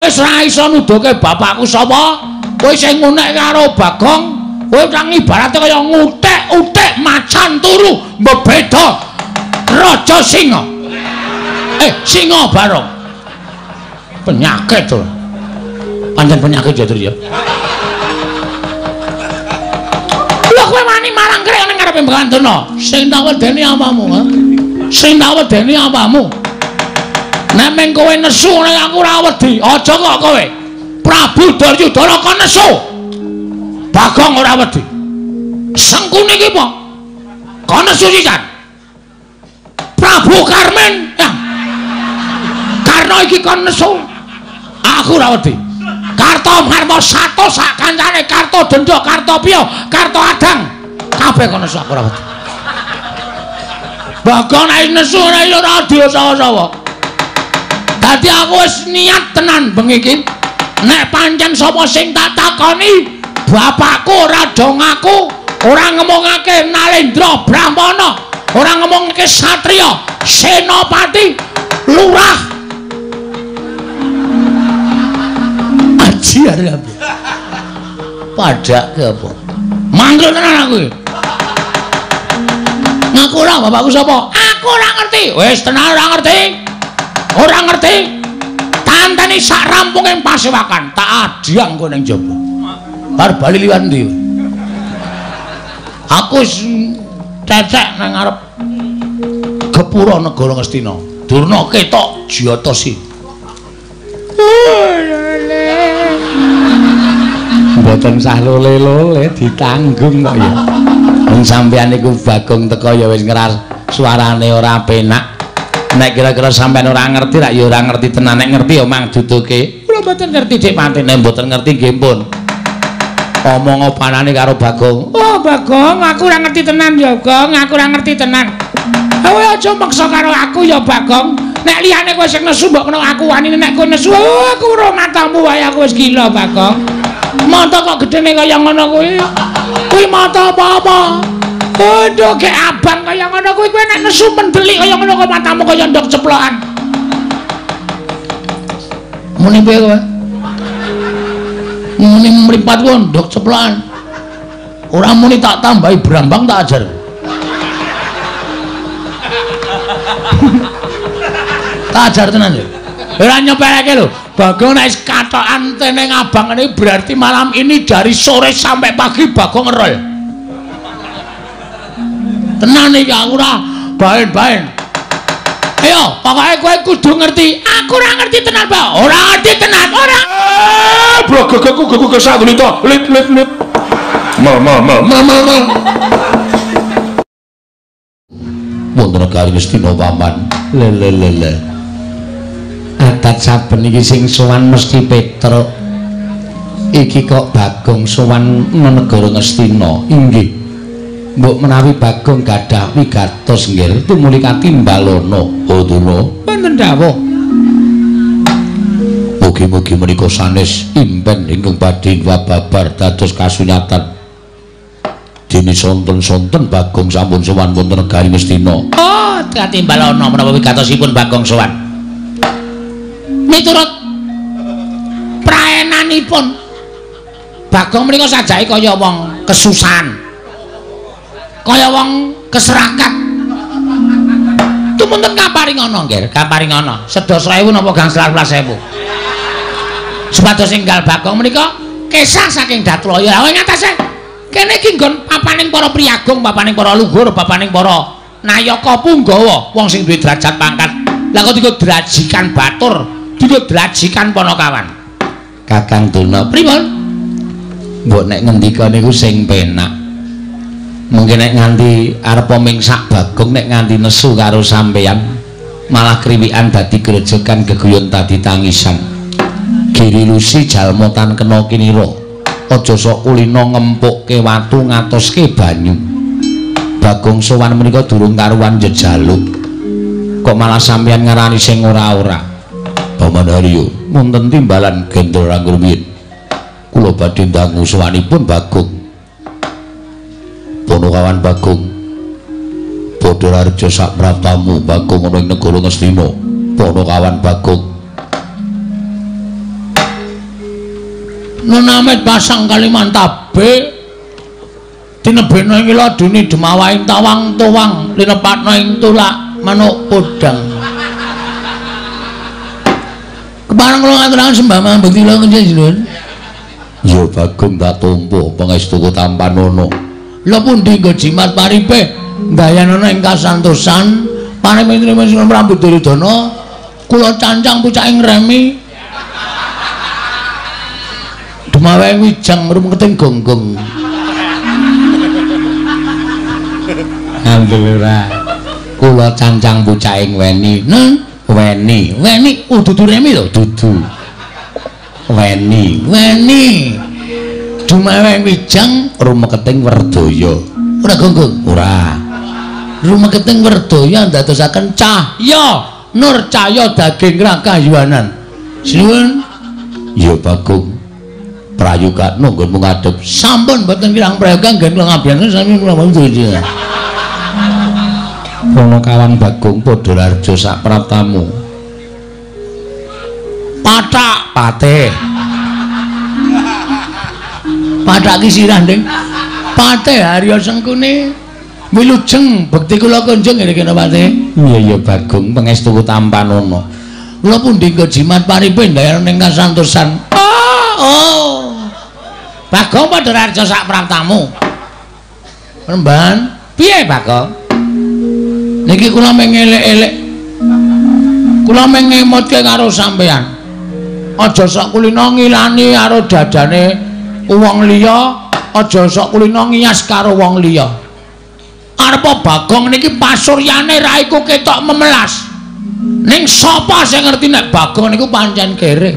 Wis ora iso nuduhke bapakku sapa? Kowe sing ngunek karo Bagong, kowe nang ibarate kaya ngutik-utik macan turu mbebeda Raja Singa. Singa Barong. Penyakit to. Pancen penyakit ya, Tru ya. Lha kowe wani marang krek ning ngarepe Begawan Durna. Sing tak wedeni apamu, ha? Sing tak wedeni apamu? Nek meng kowe nesu nek aku ora wedi. Aja kok kowe. Prabu Duryudana kon nesu. Bagong ora wedi. Sengkuni iki apa? Kon nesu sisan. Prabu Karmen. Ya. Karena iki kon nesu. Aku ora wedi. Karto Marmo sato sak kancane Karto Denda, Karto Piyo, Karto Adang. Kabeh kon nesu aku ora wedi. Bagong nek nesu ora ora diosawa-sawa. Dadi aku wis niat tenan bengi iki. Nek pancen sapa sing tak takoni, bapakku ora do ngaku, ora ngomongake Nalendra Brahmana, ora ngomongake satriya, senopati, lurah. Aji arep. Padake apa? Mangkel tenan aku iki. Ngaku ora bapakku sapa? Aku ora ngerti. Wis tenan ora ngerti. Ora ngerti. Tanteni sak rampunge pasewakan, tak adhyang kowe ning jaba. Bar bali liwat ndi? Aku wis cecek nang ngarep gepura negara Ngastina. Durna ketok jiyatasi. Mboten sah lole-lole ditanggung kok ya. Wong sampeyan niku Bagong teko ya wis ngeras suarane ora penak. Nek kira-kira sampeyan ora ngerti rak ya ora ngerti tenan, nek ngerti ya mang duduke. Kula mboten ngerti Dik Pati, nek mboten ngerti nggih pun. Omong opanane karo Bagong. Oh Bagong, aku ora ngerti tenan ya, Gong, aku ora ngerti tenan. Kowe aja maksa karo aku ya Bagong. Nek liyane kowe sing nesu mbok kena aku wanine nek kowe nesu, oh, aku ora matamu wae aku wis gila Bagong. Mata kok gedene kaya ngono kuwi. Kuwi mata apa-apa? Aduh, gek abang kaya ngono kuwi kowe nek nesu mendelik kaya ngono kok matamu kaya ndok ceplokan. Muni piye kowe? Muni mripat ku ndok ceplokan. Ora muni tak tambahi brambang tak ajar. Tak ajar tenan lho. Ora nyepeleke lho. Bagong nek wis katokan teneng abang ini berarti malam ini dari sore sampai pagi Bagong ngerol. Tenan iki aku ora baen-baen. Ayo, pokoke kowe kudu ngerti. Aku ora ngerti tenan, Pak. Ora ngerti tenan, ora. Blogogoku gogo sadulita. Lit lit lit. Ma ma ma ma ma ma. Wonten negari Ngastina paman. Le le le le. Adat saben iki sing sowan mesti Petruk. Iki kok Bagong sowan negara Ngastina. Inggih. Mbok menawi Bagong gadah wigatos nggih tumuli katimbalana. Oh Durna, wonten dawuh. Mugi-mugi menika sanes impen ingkang badhe babar dados kasunyatan. Dene sonten-sonten Bagong sampun sowan wonten negari Ngastina. Oh, katimbalana menapa wigatosipun Bagong sowan. Miturut praenanipun Bagong menika sajake kaya wong kesusahan. Kaya wong keserakat. Tumunten kaparingana nggih, kaparingana. Sedasa ewu napa gangsal welas ewu. Supados enggal Bagong menika kesah saking Datlaya. Lha ngatasé kene iki nggon papaning para priyagung, papaning para luhur, papaning para nayaka punggawa, wong sing duwe derajat pangkat. Lah kok dienggo drajikan batur, dienggo drajikan panakawan. Kakang Durna, pripun? Mbok nek ngendika niku sing penak. Mungkin nek nganti arep mingsak Bagong nek nganti nesu karo sampeyan malah kriwikan dadi grejegan geguyon dadi tangisan. Giri lusi jalma tan kena kinira. Aja sok kulina ngempukke watu ngatoske banyu. Bagong sowan menika durung karuan jejaluk. Kok malah sampeyan ngarani sing ora-ora. Paman Haryo, wonten timbalan Gendra Rangrumiyin. Kula badhe ndangu sowanipun Bagong. Ponokawan Bagong, Badharareja sak praptamu Bagong ana ing negara Ngastina. Ponokawan Bagong, Nenamit pasang Kalimantabe tinebena ing laduni demawaing tawang tuwang linepatna ing tulak manuk podang. Kepareng kula ngaturaken sembah mambekti kula njenengan. Ya Bagong tak tampa pangestuku tampanono. Lha pundi nggo jimat paripe ndayanana ing kasantosan parimintri Sinuwun Prabu Duryudana kula cancang pucaking remi dumawe wijang rumeketing gonggong. Alhamdulillah ora. Kula cancang pucaking weni. Neng weni. Weni oh dudu remi lho, dudu. Weni. Weni. Dumawe wijang rumeketing werdaya. Ora gonggong? Ora. Rumeketing werdaya ndadosaken cahya nur cahya daging rakayuwanan. Sinuwun. Ya Bagong. Prayoga nggonmu ngadhep. Sampun mboten kirang prayoga nggen kula ngabiyangken sami kula mboten. Punakawan Bagong padha raja sak praptamu. Pathak patih. Pathak ki sirah, Ding. Patih Harya Sengkuni wilujeng bekti kula kunjung nggih kena patih. Iya ya Bagong pangestuku tampanono. Kula pundi nggo jimat paripe ndayana ing kasantosan. Oh. Bagong padha raja sak praptamu. Remban, piye Bagong? Niki kula mung elek-elek. Kula mung ngemutke karo sampean. Aja sok kulina ngilani karo dadane wong liya, aja sok kulina ngiyas karo wong liya. Arepa Bagong niki pasuryane raiku ketok memelas. Ning sapa sing ngerti nek Bagong niku pancen kere?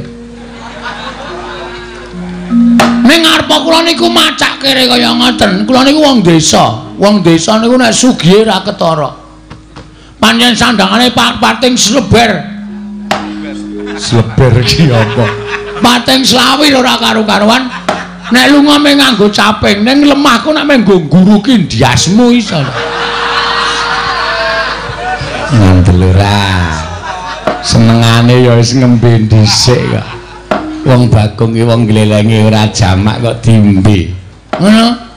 Ning arepa kula niku macak kere kaya ngoten. Kula niku wong desa. Wong desa niku nek sugihe ra ketara. Pancen sandangane pating sleber. Sleber ki apa? Pating slawir ora karu-karuan. Nek lunga mung nganggo caping, ning lemahku nek mung nggo nguruki ndiasmu iso. Ngandel ora. Senengane ya wis ngembe dhisik kok. Wong Bagong ki wong glelenge ora jamak kok diombe. Ngono.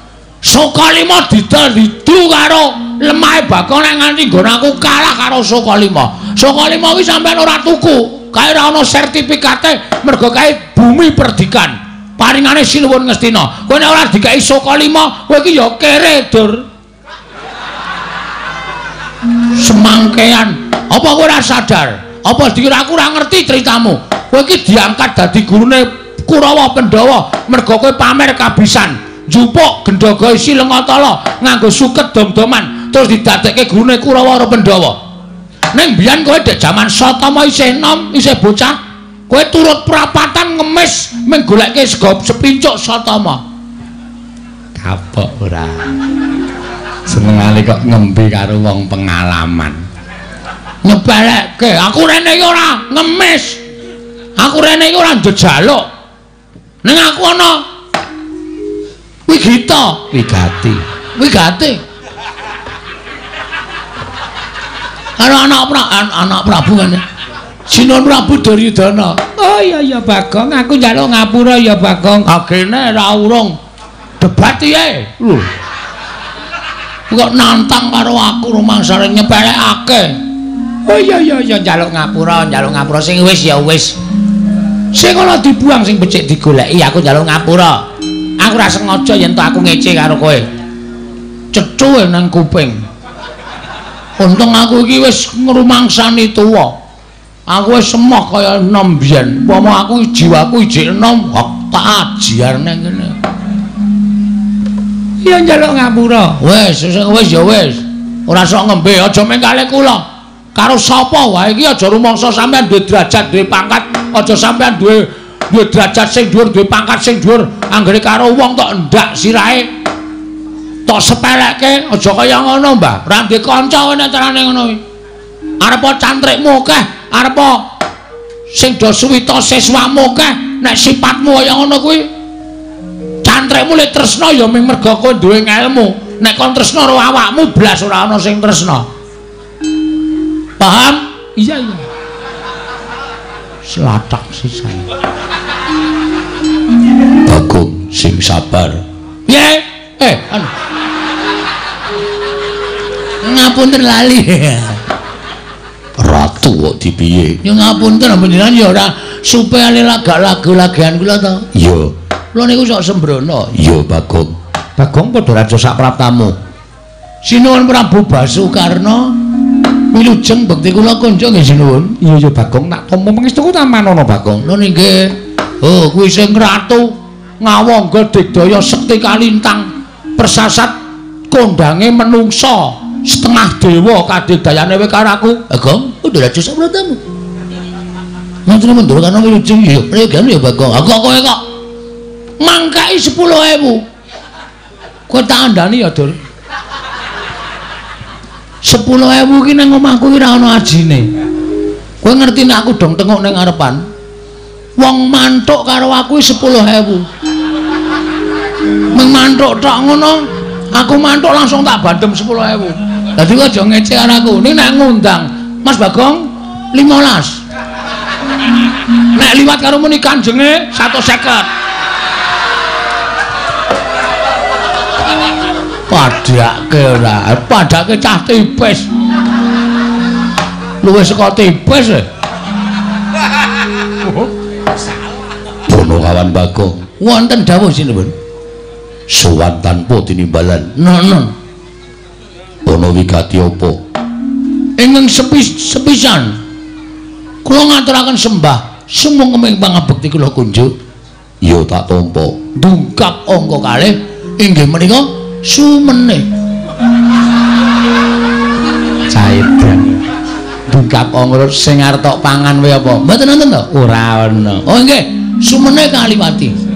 Sukalima didol didu karo lemahe Bagong nek nganti nggon aku kalah karo Sukalima. Sukalima kuwi sampean ora tuku, kae ora ana sertifikate mergo kae bumi perdikan. Paringane Sinuwun Ngastina. Kowe nek ora dikai Sukalima, kowe iki ya kere, Dur. Semangkean. Apa kowe ora sadar? Apa dikira aku ora ngerti ceritamu? Kowe iki diangkat dadi gurune Kurawa Pandhawa mergo kowe pamer kabisan. Njupuk gendhaga isi Lengatala nganggo suket dom-doman terus didadekke gurune Kurawa karo Pandhawa. Ning biyen kowe dek jaman Satama isih enom, isih bocah, kowe turut prapatan ngemis mung goleke sego sepincuk Satama. Kapok ora. Senengane kok ngembe karo wong pengalaman. Nyepelekke, aku rene iki ora ngemis. Aku rene iki ora njejaluk. Ning aku ana wigita, wigati. Wigati. Karo anak Prabu kan. Sinuwun Prabu Duryudana. Oh iya iya Bagong, aku njaluk ngapura ya Bagong. Agene ra urung debat piye? Lho. Kok nantang karo aku rumangsane nyepelekake. Oh iya iya iya njaluk ngapura sing wis ya wis. Sing ora dibuang sing becik digoleki, aku njaluk ngapura. Aku ora sengaja yen to aku ngece karo kowe. Cethuwe nang kuping. Untung aku iki wis ngrumangsani tuwa. Aku wis emoh kaya enom biyen. Upama aku jiwaku ijik enom, tak ajiar nang kene. Iya njaluk ngapura. Wis, wis ya wis. Ora sok ngembe, aja mung kalih kula. Karo sapa wae iki aja rumangsa sampean duwe derajat, duwe pangkat, aja sampean duwe derajat sing dhuwur, duwe pangkat sing dhuwur. Anggere karo wong tok endak sirahe. Tok sepelekke, aja kaya ngono, Mbah. Ora duwe kanca kowe nek carane ngono kuwi. Arepa cantrikmu akeh, arepa sing do suwita siswamu akeh, nek sipatmu kaya ngono kuwi cantrikmu le tresna ya mung merga kowe duwe ngelmu. Nek kon tresna karo awakmu blas ora ana sing tresna. Paham? Iya iya. Selatak sisan. Sing sabar. Piye? Anu. Ngapunten lali. Ratu kok dipiye? Ya ngapunten panjenengan ya ora supaya lagak lagu-lagian kula to. Iya. Kula niku sok sembrono. Iya, Bagong. Bagong padha raja sak praptamu. Sinuwun Prabu Basukarna wilujeng bekti kula kunjung nggih sinuwun. Iya ya Bagong, tak tampa pangestuku tamanono Bagong. Lho nggih. Oh, kuwi sing ratu ngawangga digdaya sekti kalintang persasat kondange menungsa setengah dewa kadigdayane kowe karo aku. Bagong, padha raja sak praptamu. Mantune mundur kana wilujeng ya pregan ya Bagong. Aku kowe kok mangkai 10.000. Kowe tak andani ya, Dur. 10.000 ki nang omahku ki ora ana ajine. Kowe ngerti nek aku dong tengok ning ngarepan. Wong mantuk karo aku 10.000. Meng mantuk tok ngono, aku mantuk langsung tak bandem 10.000. Dadi kowe aja ngece karo aku. Ning nek ngundang Mas Bagong 15. Nek liwat karo muni kanjenge 150. Padhake ora, padhake cah tipis. Luwih saka tipis e. Bono kawan Bagong. Wonten dawuh sinuwun. Sowan tanpa tinimbalan. Nono. Bono wigati apa? Ingkang sepisan kula ngaturaken sembah sumung ing pangabekti kula kunjuk. Ya tak tampa. Dungkap angka kalih inggih menika sumene. Caidan. Dungkap angka sing arep tok pangan wae apa? Mboten wonten to? Ora ana. Oh nggih, sumene kaliwati.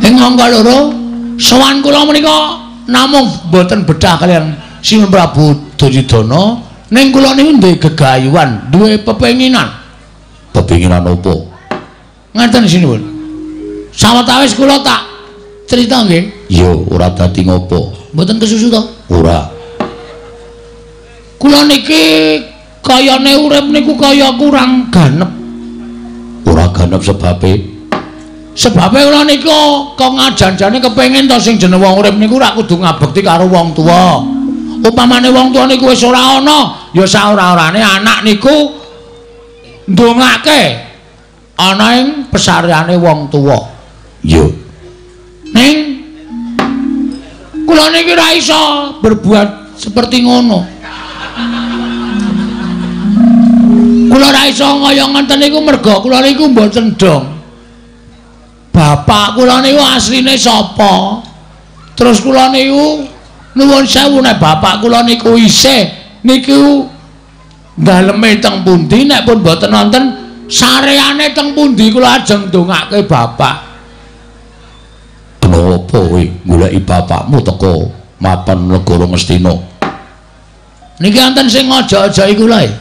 Ing angka loro, sowan kula menika namung mboten bedah kaliyan Sinuwun Prabu Duryudana, ning kula niku duwe gegayuhan, duwe pepenginan. Pepenginan apa? Ngaten sinuwun. Sawetawis kula tak cerita nggih. Iya, ora dadi ngopo. Mboten kesusu to? Ora. Kula niki kayane urip niku kaya kurang ganep. Ora ganep sebabe? Sebabe kula niku kok ngajan-jane kepengin to sing jeneng wong urip niku ora kudu ngabekti karo wong tuwa. Upamane wong tuwa niku wis ora ana, ya saora-orane anak niku ndongake ana ing pesareane wong tuwa. Iya. Ning kula niki ora iso berbuat seperti ngono. Kula ora iso kaya ngoten niku merga kula niku mboten dong. Bapak kula niku asline sapa? Terus kula niku nuwun sewu nek bapak kula niku isih niku daleme teng pundi, nek pun mboten wonten sareane teng pundi kula ajeng ndongake bapak. Kenapa kowe goleki bapakmu teko mapan negara Ngastina? Niki wonten sing aja-aja iku lho.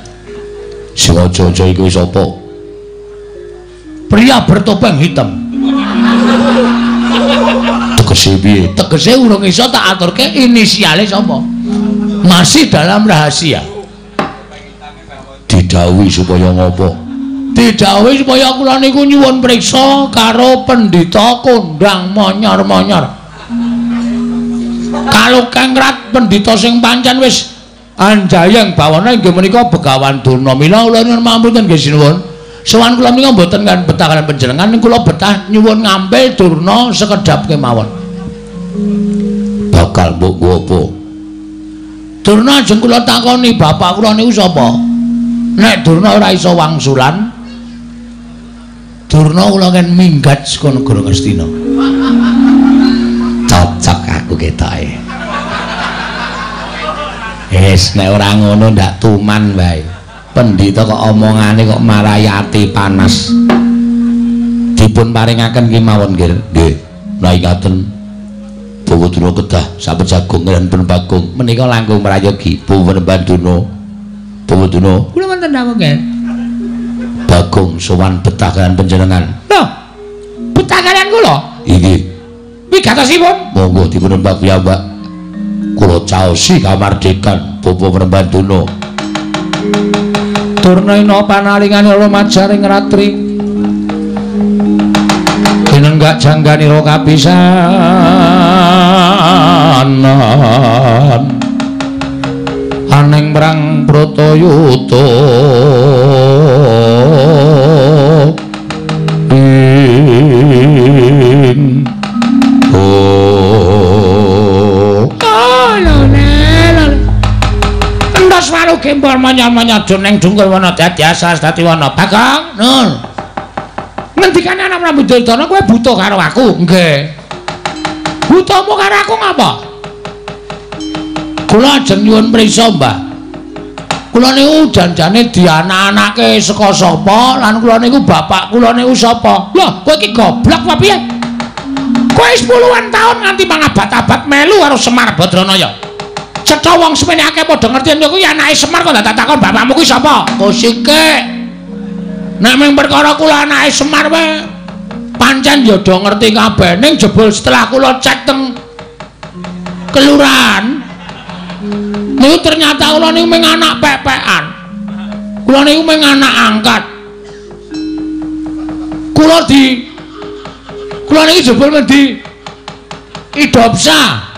Sing aja-aja iku sapa? Pria bertopeng hitam. Tegese piye? Tegese urung iso tak aturke inisiale sapa. Masih dalam rahasia. Didhawuhi supaya ngopo? Didhawuhi supaya kula niku nyuwun priksa karo pendhita kondang monyor-monyor. Kalukengrat pendhita sing pancen wis anjayeng bawana inggih menika Begawan Durna. Mila kula nyuwun pamunten nggih sinuwun. Sowan kula menika mboten kan betah kaliyan panjenengan, kula betah nyuwun ngampil Durna sekedhap kemawon. Bakal mbok nggo apa? Durna ajeng kula takoni bapak kula niku sapa? Nek Durna ora iso wangsulan, Durna kula ken minggat saka negara Ngastina. Cocok aku ketoke. Wis nek ora ngono ndak tuman wae. Pendhita kok omongane kok marai ati panas. Dipun paringaken kemawon nggih. Nggih. Lah ingaten Bawa Durna kedah sampun jagung lan pun Bagong menika langkung prayogi Bawa Banduna. Bawa Durna kula wonten dawuh nggih. Bagong sowan betah kaliyan panjenengan. Lho, betah kaliyan kula? Inggih. Wigatosipun? Monggo dipun nembak piyambak. Kula caosi kamardikan Bawa Banduna. Durna ina panalingane lumajaring ratri. Lenggak jangganira kapisanan aning perang Bratayuda ing oh endos waru gembor manya-manya ning dungkul wana dadi asas dadi wana. Bagong Nur, ngendikane anak Prabu Duryudana kowe buta karo aku? Nggih. Butamu karo aku ngapa? Kula ajeng nyuwun prisa, Mbah. Kula niku janjane dianak-anake saka sapa lan kula niku bapak kula niku sapa? Lho, kowe iki goblok apa piye? Kowe wis puluhan taun nganti mangabad-abad melu karo Semar Badranaya. Cetha wong semene akeh padha ngerti yen kuwi anake Semar kok tak takon bapakmu kuwi sapa? Kosike. Nek mung perkara kula anake Semar wae pancen ya do ngerti kabeh, ning jebul setelah kula cek teng kelurahan niku ternyata kula niku mung anak pepekan. Kula niku mung anak angkat. Kula niki jebul men di idopsa.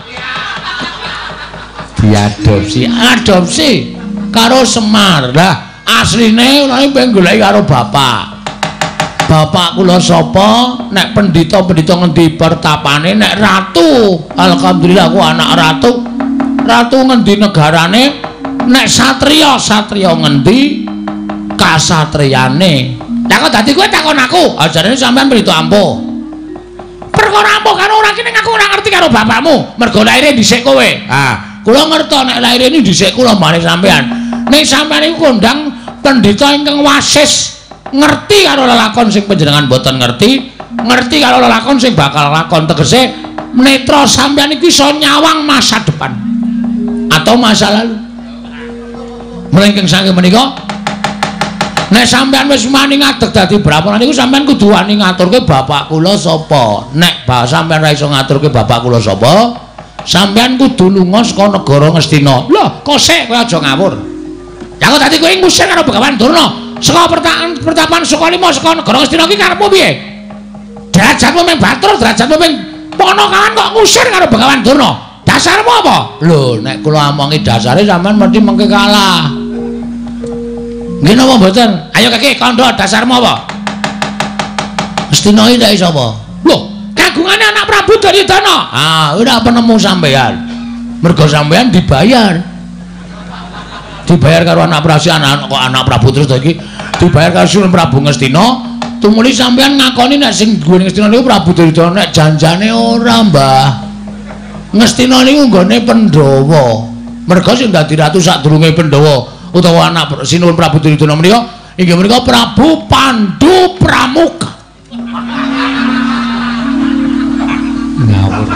Diadopsi, adopsi karo Semar. Lah asline kula iki pengen goleki karo bapak. Bapak kula sapa? Nek pendhita-pendhita ngendi pertapane, nek ratu, alhamdulillah aku anak ratu. Ratu ngendi negarane? Nek satriya, satriya ngendi kasatriyane? Lah kok dadi kowe takon aku? Ajarane sampean pendhita ampuh. Perkara ampuh karo ora kene aku ora ngerti karo bapakmu. Mergo laire dhisik kowe. Ah, kula ngerti nek laire ini dhisik kula mbane sampean. Nek sampean iku kondang pendhita ingkang wasis, ngerti karo lelakon sing panjenengan boten ngerti, ngerti karo lelakon sing bakal lakon, tegese netra sampean iki iso nyawang masa depan atau masa lalu. Mlengking saking menika nek sampean wis wani ngadeg dadi brahmana niku sampean kudu wani ngaturke bapak kula sapa. Nek sampean ora iso ngaturke bapak kula sapa, sampean kudu lunga saka negara Ngastina. Lho, kosek kowe aja ngawur. Ya kok dadi kowe ngusir karo Begawan Durna saka pertapan Sukalima saka negara Ngastina iki karepmu piye? Derajatmu mung Batur, derajatmu mung Ponokawan kok ngusir karo Begawan Durna. Dasarmu apa? Lho, nek kula omongi dasare sampean mesti mengke kalah. Nggih napa mboten? Ayo kaki kandha dasarmu apa? Ngastina iki ndek sapa? Lho, kagungane anak Prabu Duryudana. Ah, ora penemu sampean. Mergo sampean dibayar. Dibayar karo anak Prabu, anak kok anak Prabu terus to iki dibayar karo Sunan Prabu Ngastina. Tumuli sampean ngakoni nek sing nggone Ngastina niku Prabu Duryudana, nek janjane ora, Mbah. Ngastina niku nggone Pandhawa. Mergo sing dadi ratu sadurunge Pandhawa utawa anak Sinuwun Prabu Duryudana menika inggih menika Prabu Pandu Pramuka. Ngawur.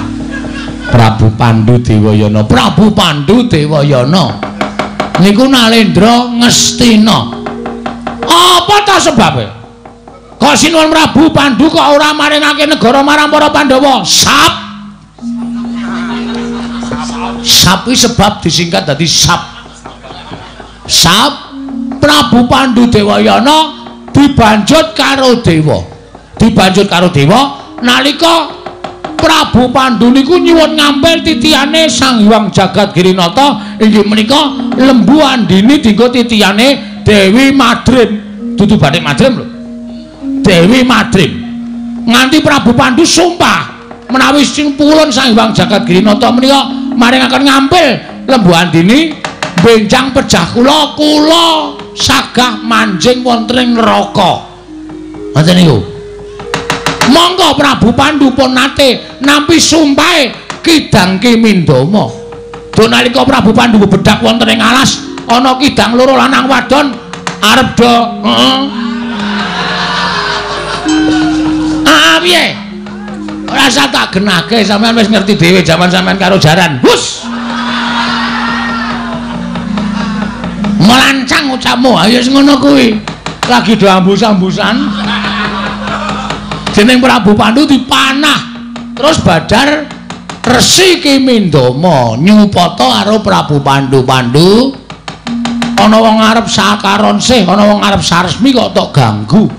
Prabu Pandu Dewayana, Prabu Pandu Dewayana niku Nalendra Ngastina. Apa ta sebabe? Kok Sinuwun Prabu Pandu kok ora maringake negara marang para Pandhawa? Sap. Sap kuwi sebab disingkat dadi sap. Sap Prabu Pandu Dewayana dibanjut karo dewa. Dibanjut karo dewa nalika Prabu Pandu niku nyuwun ngampil titihane Sang Hyang Jagat Girinata inggih menika Lembu Andini dinggo titihane Dewi Madrim. Dudu batik Madrim lho. Dewi Madrim. Nganti Prabu Pandu sumpah menawi sing pulun Sang Hyang Jagat Girinata menika maringaken ngampil Lembu Andini benjang pejah kula, kula sagah manjing wonten ing neraka. Ngoten niku. Monggo Prabu Pandu pun nate nampi sumpahe Kidang Ki Mindama. Do nalika Prabu Pandu bedak wonten ing alas ana kidang loro lanang wadon arep do heeh. Ah piye? Ora usah tak genake, sampean wis ngerti dhewe jaman sampean karo jaran. Hus. Melancang ucapmu, ayo wis ngono kuwi. Lagi do ambus-ambusan. Jeneng Prabu Pandu dipanah. Terus badar Resi Ki Mindama nyupata karo Prabu Pandu. Pandu ana wong arep sakaron sih, ana wong arep saresmi kok tok ganggu.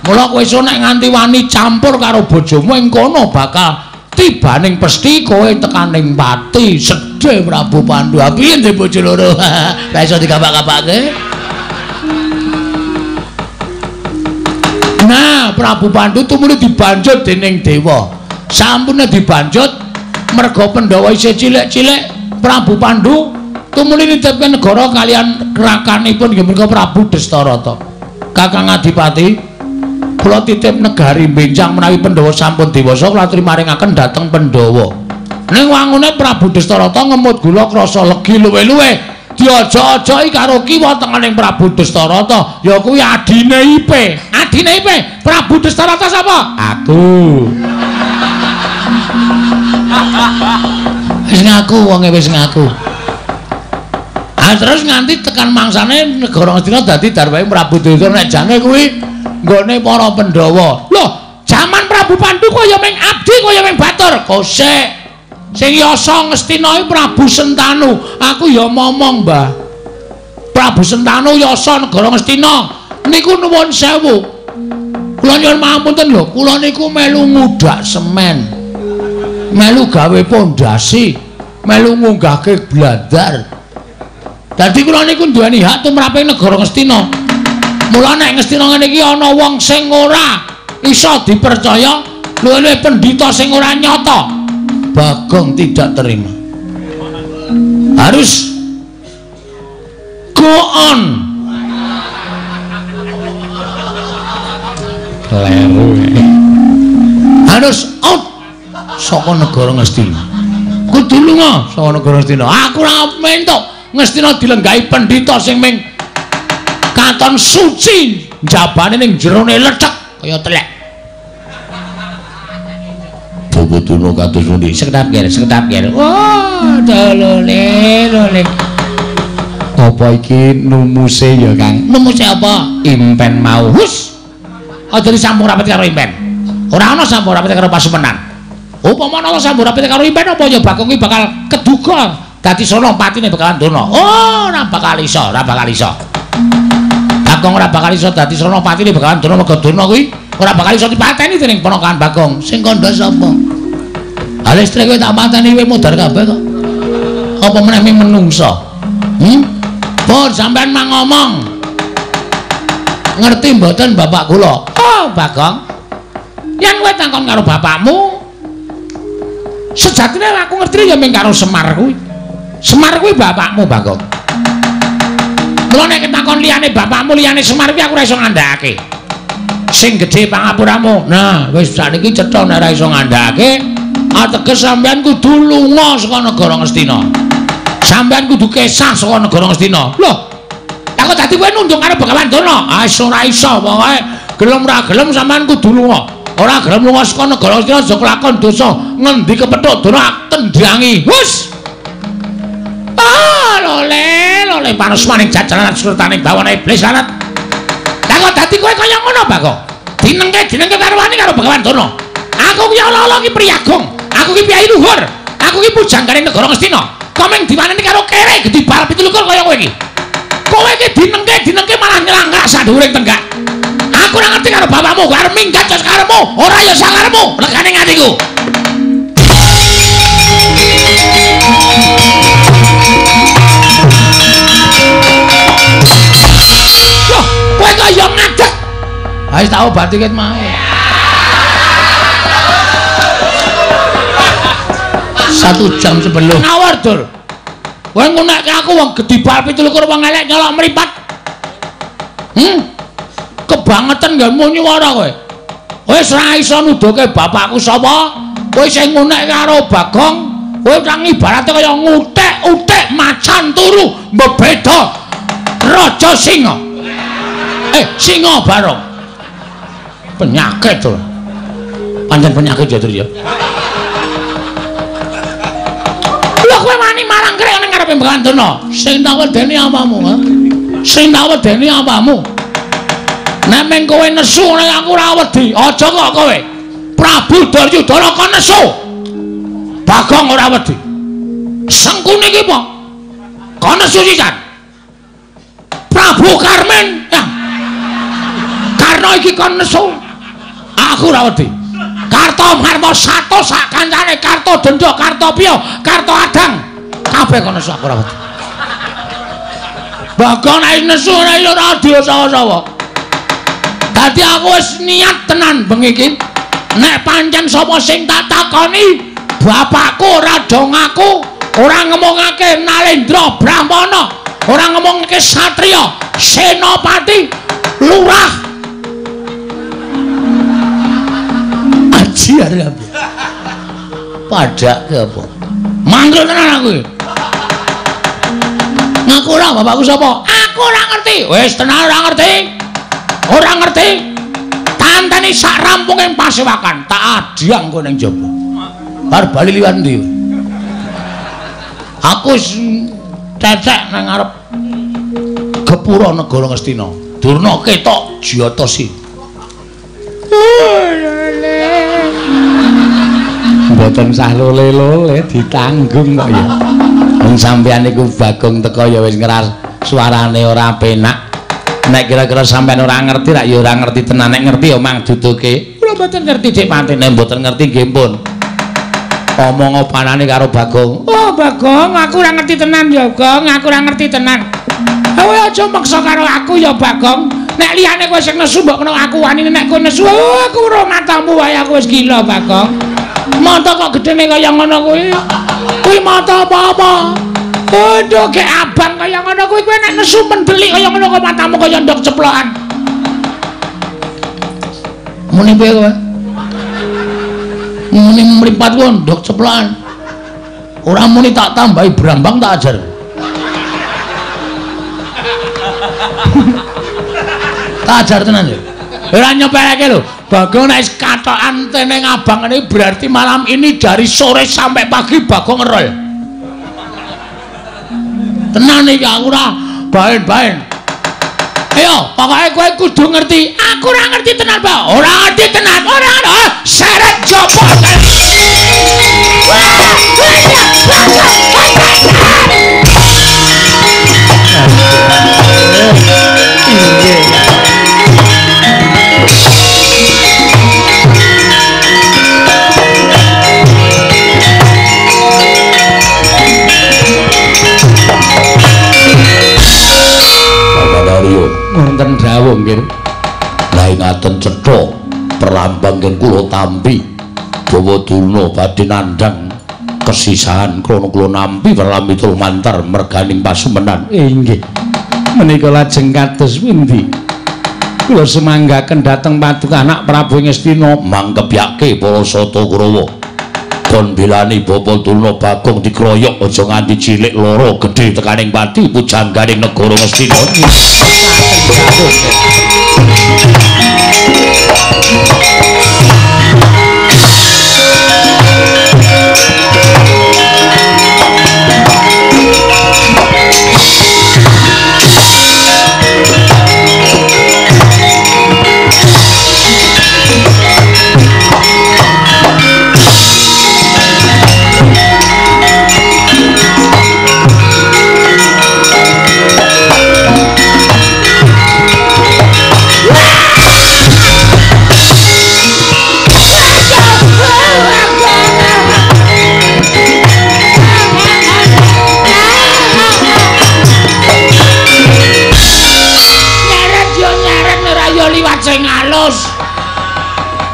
Mula kowe iso nek nganti wani campur karo bojomu ing kono bakal tibaning pesti kowe tekaning pati. Sedhe Prabu Pandu. Piye ndek bojo loro? Ora iso dikapak-kapake. Nah, Prabu Pandu tumuli dibanjut dening dewa. Sampune dibanjut merga Pandhawa isih cilik-cilik, Prabu Pandu tumuli nitipke negara kalian rakanipun inggih menika Prabu Destarata. Kakang Adipati, kula titip negari benjang menawi Pandhawa sampun dewasa kula aturi maringaken dhateng Pandhawa. Ning wangune Prabu Destarata ngemut gula krasa legi luwe-luwe diaja-ajaki karo kiwa tengening Prabu Destarata, ya kuwi adine Ipe. Adine Ipe, Prabu Destarata sapa? Aku. Wis ngaku wonge wis ngaku. Ah terus nganti tekan mangsane negara Ngastina dadi darwahe Prabu Duryudana. Nek jane kuwi nggone para Pandhawa. Loh, jaman Prabu Pandu kaya ming abdi kaya ming batur. Kosek. Sing yasa Ngastina iki Prabu Sentanu. Aku ya momong, Mbah. Prabu Sentanu yasa negara Ngastina niku nuwun sewu. Kula nyuwun pangapunten lho, kula niku melu ngudak semen. Melu gawe pondasi, melu ngunggahke blandar. Dadi kula niku duweni hak tumrape negara Ngastina. Mula nek Ngastina ngene iki ana wong sing ora iso dipercaya, luwih-luwih pendhita sing ora nyata. Bagong tidak terima. Harus go on. Kleru. Harus out saka negara Ngastina. Kudu lunga saka negara Ngastina. Aku ora mentok Ngastina dilenggahi pendhita sing ming katon suci njabane ning jerone lethek kaya telek. Bobo kados pundi? Sekedap ger, sekedap ger. Wah, dolole, dolole. Apa iki numuse ya, Kang? Numuse apa? Impen mau. Hus. Aja disambung rapet karo impen. Ora ana sambung rapet karo pasumenan. Upama ana sambung rapet karo impen apa ya Bagong iki bakal keduga dadi sono patine bakalan dono. Oh, ora bakal iso, ora bakal iso. Bagong ora bakal iso dadi sono patine bakalan dono mergo dono kuwi ora bakal iso dipateni dening ponakan Bagong. Sing kandha sapa? Ha listrik kowe tak pateni kowe modar kabeh kok. Apa meneh ming menungsa? Pun sampean mang ngomong. Ngerti mboten bapak kula? Oh, Bagong. Yen kowe takon karo bapakmu, sejatine aku ngerti ya ming karo Semar kuwi. Semar kuwi bapakmu, Bagong. Mula nek takon liyane bapakmu, liyane Semar kuwi aku ora iso ngandhakake. Sing gedhe pangapuramu. Nah, wis sakniki cetha nek ora iso ngandhakake, ateges sampean kudu lunga saka negara Ngastina. Sampean kudu kesah saka negara Ngastina. Loh, lha kok dadi kowe nunduk karo Begawan Durna? Ah, ora iso, pokoke gelem ora gelem sampean kudu lunga. Ora gelem lunga saka negara Ngastina aja kelakon dosa. Ngendi kepethuk Durna tendangi. Hus. Ah, lole, lole panusmaning jajaran surtaning bawana iblis lanat. Lah kok dadi kowe kaya ngono, Bagong? Dinengke dinengke karo wani karo Begawan Durna. Aku ki ala-ala ki priyagung. Aku ki piyai luhur. Aku ki pujanggane negara Ngastina. Kok mung diwaneni karo kere gedhi bal 27 kaya kowe iki. Kowe iki dinengke dinengke malah nyelangkak sadhuwuring tenggak. Aku ora ngerti karo bapakmu, arep minggat ya sakarepmu, ora ya sakarepmu, legane atiku. Loh, kowe kok ya ngadeg. Ha wis tak obati ket mau. 1 jam sebelum. Ngawur, Dur. Kowe ngunekke aku wong gedhi bal 27 wong elek nyolok mripat. Kebangetan nggonmu nyuwara kowe. Wis ora iso nuduhke bapakku sapa. Kowe sing ngunekke karo Bagong, kowe nang ibarate kaya ngutik-utik macan turu mbebeda raja singa. Singa barong. Penyakit, Dur. Pancen penyakit ya, Dur ya. Lho kowe wani marang krek ning ngarepe Begawan Durna. Sing tak wedeni apamu, ha? Sing tak wedeni apamu? Nek meng kowe nesu nek aku ora wedi. Aja kok kowe. Prabu Duryudana kon nesu. Bagong ora wedi. Sengkuni iki apa? Kon nesu sisan. Prabu Karmen. Ya. Karno iki kon nesu. Aku ora wedi. Karto Marmo 100 sak kancane, Karto Denda, Karto Piyo, Karto Adang. Kabeh kon nesu aku ora wedi. Bagong nek nesu ora ora diosawa-sawa. Dadi aku wis niat tenan bengi iki. Nek pancen sapa sing tak takoni, bapakku ora do ngaku, ora ngomongake Nalendra Brahmana, ora ngomongake satriya, senopati, lurah. Aji arep. Padake apa? Manggil tenan aku. Ngaku ora bapakku sapa? Aku ora ngerti. Wis tenan ora ngerti. Ora ngerti. Tanteni sak rampunge pasewakan, tak adhyang kowe ning jaba. Bar bali liwat ndi? Aku wis cecek nang ngarep gepura negara Ngastina. Durna ketok jiyatasi. Mboten sah lole-lole ditanggung kok ya. Wong sampeyan niku Bagong teko ya wis ngeras suarane ora penak. Nek kira-kira sampeyan ora ngerti rak ya ora ngerti tenan, nek ngerti ya mang duduke. Kula mboten ngerti Dik Pati, nek mboten ngerti nggih pun. Omong opanane karo Bagong. Oh Bagong, aku ora ngerti tenan ya, Gong, aku ora ngerti tenan. Kowe aja maksa karo aku ya Bagong. Nek liyane kowe sing nesu mbok menawa aku wani, nek kowe nesu aku ora matamu wae aku wis gila Bagong. Mata kok gedene kaya ngono kuwi. Kuwi mata apa-apa? Aduh, gek abang kaya ngono kuwi kowe nek nesu mendelik kaya ngono kok matamu kaya ndok ceplokan. Muni piye kowe? Muni mripat ku ndok ceplokan. Ora muni tak tambahi brambang tak ajar. Tak ajar tenan ya. Ora nyepeleke lho. Bagong nek wis katokan teneng abang ngene berarti malam ini dari sore sampai pagi Bagong ngerol. Tenan iki aku ora baen-baen. Ayo, pokoke kowe kudu ngerti. Aku ora ngerti tenan, Pak. Ora ngerti tenan. Ora ora. Seret jopo. Wonten dawuh nggih. Lah ngaten cetha perlambang nggih kula tampi bawa Durna badhe nandhang kesisahan krana kula nampi perlambi lumantar merganing pasumenan. Inggih. Menika lajeng kados pundi? Kula sumanggaken dhateng paduka anak Prabu Ngastina mangkepyake para Sata Kurawa. Kon bilani Bapa Durna Bagong dikroyok aja nganti cilik loro gedhe tekaning pati pujangganing negara Ngastina.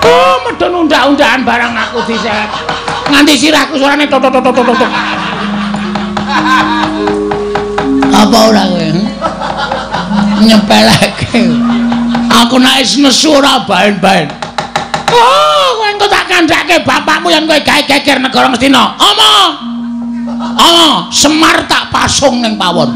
Oh, medun undak-undakan barang aku diseret. Nganti sirahku suarane tok tok tok tok tok. Apa ora kowe? Nyepeleke. Aku nek wis nesu ora baen-baen. Oh, kowe engko tak kandhake bapakmu yen kowe gawe geger negara Ngastina. Omo. Omo, Semar tak pasung ning pawon.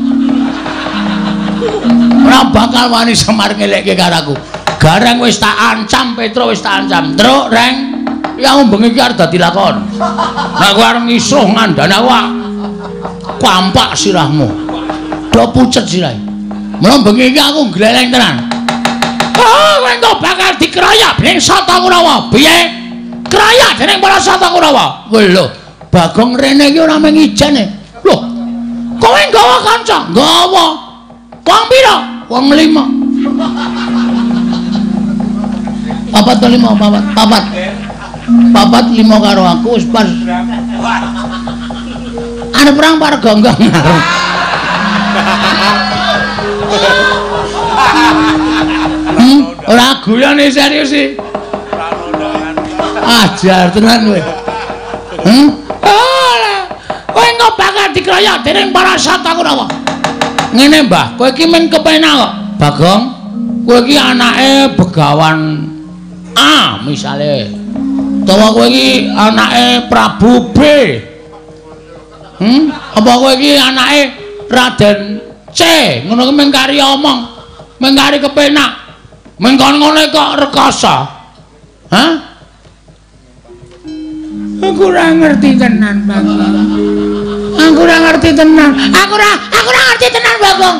Ora bakal wani Semar ngelekke karo aku. Gareng wis tak ancam, Petro wis tak ancam. Truk, Reng. Ya bengi iki arep dadi lakon. Nek kowe arep ngisuh ngandani aku kampak sirahmu. Do pucet sirahe. Mula bengi iki aku gleleng tenan. Oh, kowe engko bakal dikeroyok dening Sata Kurawa. Piye? Kroyok dening para Sata Kurawa. Lho, Bagong rene iki ora mung ijen e. Lho. Kowe nggawa kanca? Nggawa. Wong pira? Wong 5. 4 to 5, 4, 4. 4 5 karo aku wis pas. Arep perang par gonggong. Ora guyone serius iki. Ajar tenan kowe. Ora. Kowe engko bakal dikroyok dening para Sata Kurawa. Ngene, Mbah, kowe iki men kepenak kok. Bagong, kowe iki anake Begawan A misale. Utawa kowe iki anake Prabu B. Apa kowe iki anake Raden C? Ngono kuwi mung kari omong, mung kari kepenak. Mung kon ngono kok rekoso. Hah? Aku ora ngerti tenan, Bagong. Aku ora ngerti tenan. Aku ora ngerti tenan, Bagong.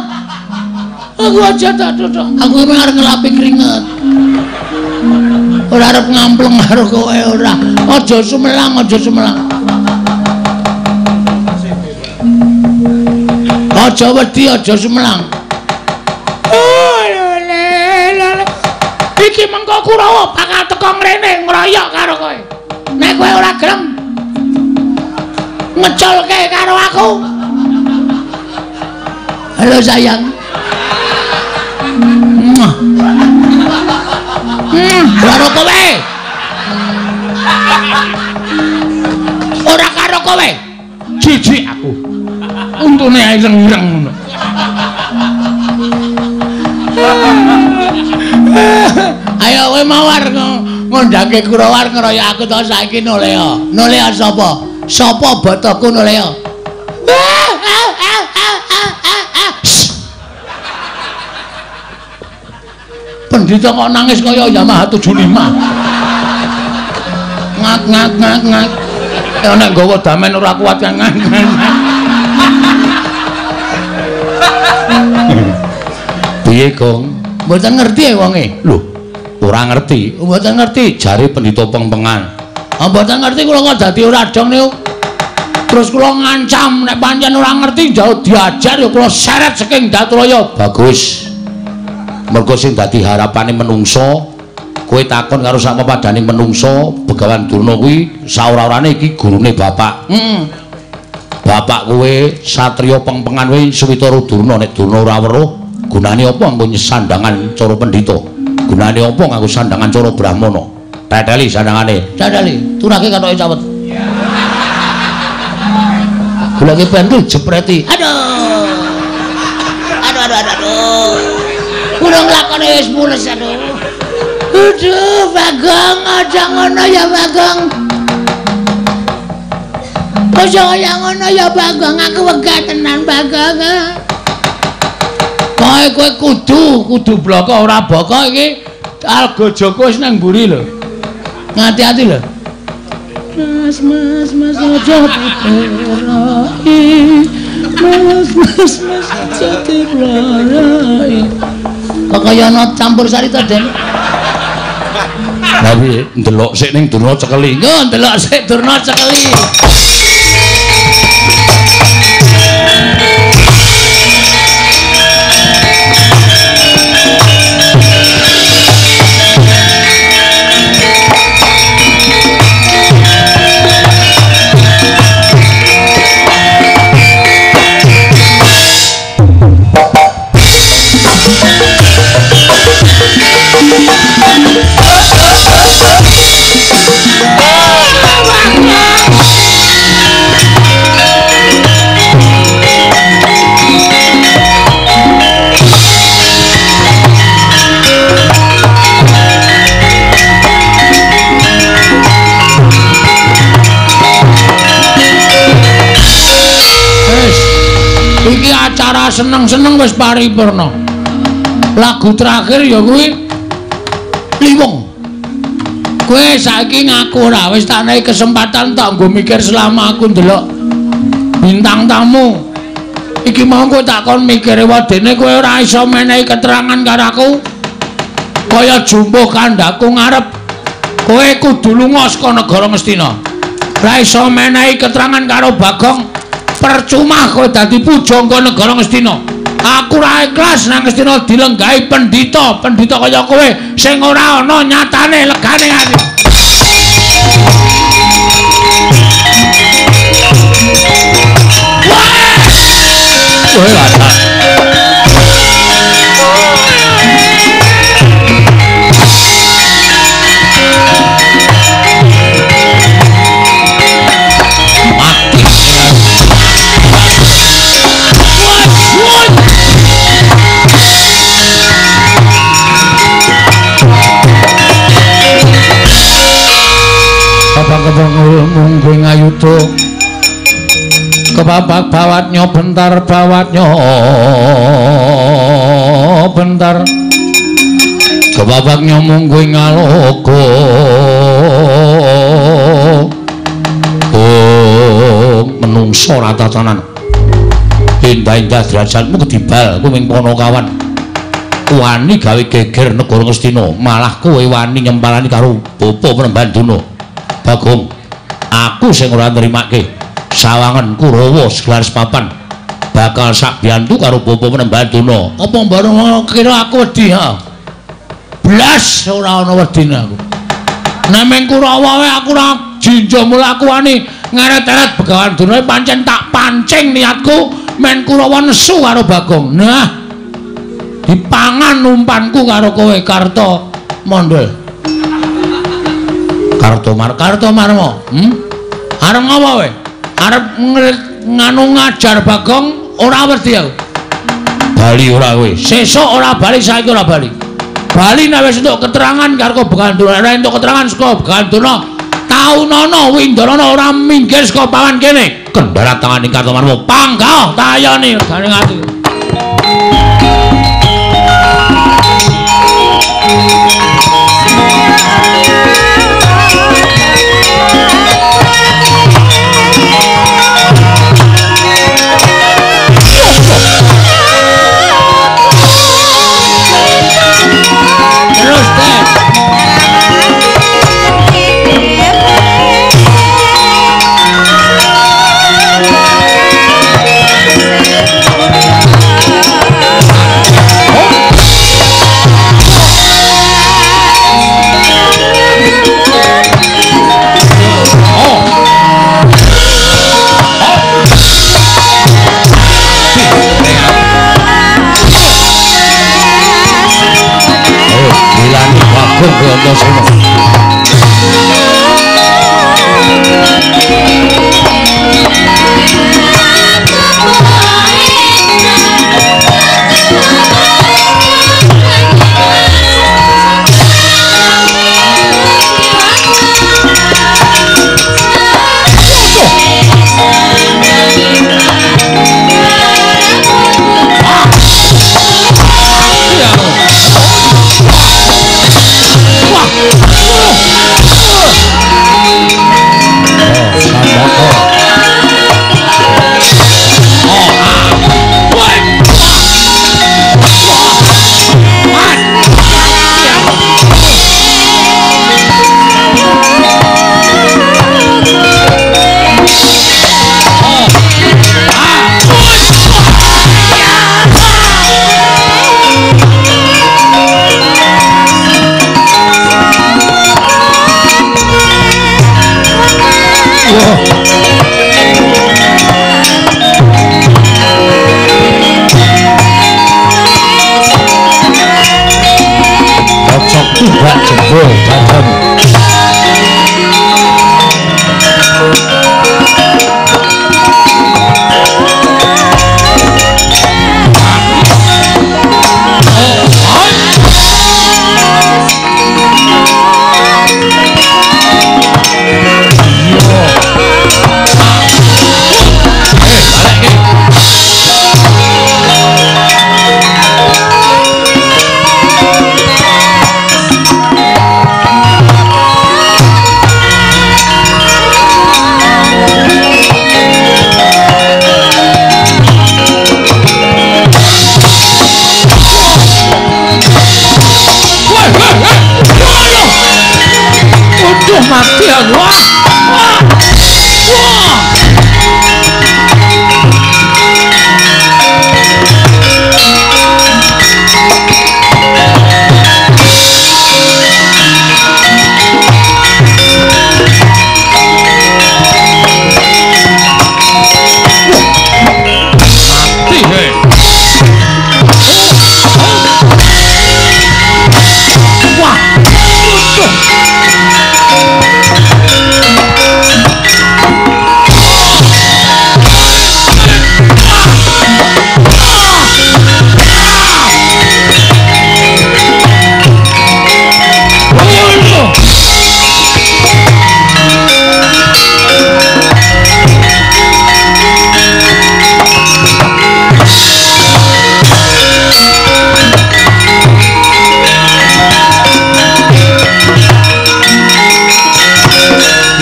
Aku aja tak duduk. Aku iki arep ngelapi keringet. Ora arep ngampleng karo kowe ora. Aja sumelang, aja sumelang. Aja wedi, aja sumelang. Oh, lele. Iki mengko Kurawa bakal teko ngrene ngroyok karo kowe. Nek kowe ora gelem ngeculke karo aku. Halo sayang. Karo kowe. Ora karo kowe. Jijik aku. Untune ae ireng-ireng ngono. Ayo kowe mawar ngondangke Kurawa ngeroyok aku to saiki noleo. Noleo sapa? Sapa botoku noleo? Pendhita kok nangis kaya Yamaha 75. Ngak ngak ngak ngak. Ya nek nggawa damen ora kuat ngak ngak. Piye, Gong? Mboten ngerti ya wonge. Lho, ora ngerti. Mboten ngerti jare pendhita pengpengan. Ah mboten ngerti kula kok dadi ora dong niku. Terus kula ngancam nek pancen ora ngerti jauh diajar ya kula seret saking Datraya. Bagus. Mergo sing dadi harapane menungso, kowe takon karo sak pepadane menungso, Begawan Durna kuwi saora-orane iki gurune bapak. Heeh. Bapak kowe satriya pengpengan kowe Switara Durna, nek Durna ora weruh, gunane apa nggo sandangan cara pendhita? Gunane apa nganggo sandangan cara brahmana? Teteli sandangane. Teteli, turake kathoke cawet. Goleke pentul jepreti. Aduh. Aduh aduh aduh. Aduh. Kula nglakone wis mules aduh. Aduh, Bagong, aja ngono ya Bagong. Aja kaya ngono ya Bagong, aku wegah tenan Bagong. Kowe kowe kudu bloko ora boko iki Alga Joko wis nang mburi lho. Ngati-ati lho. Mas mas mas aja diperai. Mas mas mas aja diperai. Kok kaya ana campur sari to, Den? Lah piye ndelok sik ning Durna cekeli. Nggo ndelok sik Durna cekeli. Iki acara seneng-seneng wis paripurna. Lagu terakhir ya kuwi Liwung. Kowe saiki ngaku ora wis tak nehi kesempatan tak nggo mikir selama aku ndelok bintang tamu. Iki mau kowe tak kon mikir wadene kowe ora iso menehi keterangan karo aku. Kaya jumbuh kandhaku ngarep. Kowe kudu lunga saka negara Ngastina. Ora iso menehi keterangan karo Bagong. Percuma kowe dadi pujangga negara Ngastina. Aku ora ikhlas nang Ngastina dilenggahi pendhita, pendhita kaya kowe sing ora ana nyatane legane ati. Wah, mungguh ngayuda kepapak bawatnya bentar bawatnya bentar kepapaknya mungguh ngaloka. Oh, menungso ratatanan indah-indah derajatmu kedibal kuwi Ponokawan wani gawe geger negara Ngastina, malah kowe wani nyempalani karo bapa Penemban Duna. Bagong, aku sing ora nrimake sawangan Kurawa segelar sepapan bakal sak biyantu karo bapa Penemban Duna. Apa mbareng kira aku wedi ha? Blas ora ana wedine aku. Nek meng Kurawa wae aku ora jinja mula aku wani ngeret-eret Begawan Durna pancen tak pancing niatku men Kurawa nesu karo Bagong. Nah, dipangan umpanku karo kowe Karto Mondol. Karto Marmo. Arep ngapa kowe? Arep nganu ngajar Bagong ora wedi aku. Bali ora kowe. Sesuk ora bali, saiki ora bali. Bali nek wis entuk keterangan karo Begawan Durna, ora entuk keterangan saka Begawan Durna, taunono Windarana ora minggir saka pawan kene. Kendharat tangane Karto Marmo. Panggah tayone regane ati. Terus deh. Tibak jebol dadamu. Mati aku. Wah. Wah. Wah.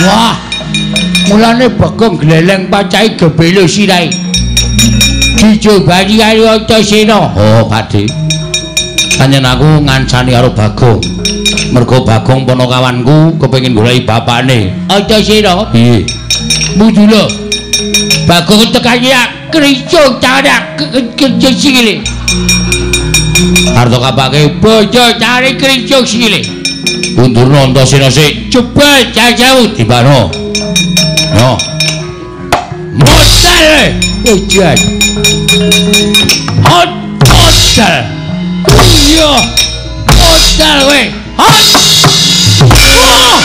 Wah. Mulane Bagong gleleng pacahe gebelo sirahe. Dijobani karo Antasena. Oh, Pakde. Pancen aku ngancani karo Bagong. Mergo Bagong ponokawanku kepengin goleki bapakne. Antasena? Piye? Mudula. Bagong tekan ya kricung tarak kricung sikile. Arto kapake bojo cari kricung sikile. Undurna Antasena sik. Jebul jauh-jauh dibano. No. Modal hujan. Hot modal. Iya. Modal kowe. Hot. Wah.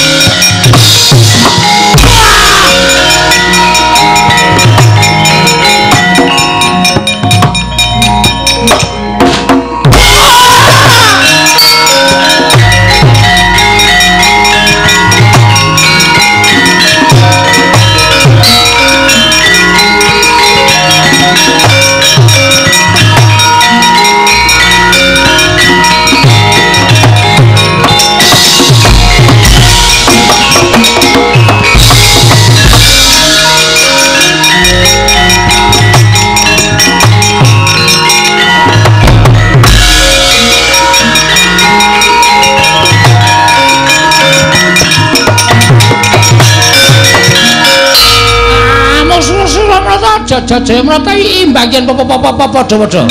Jajah mrata imbang yen padha-padha.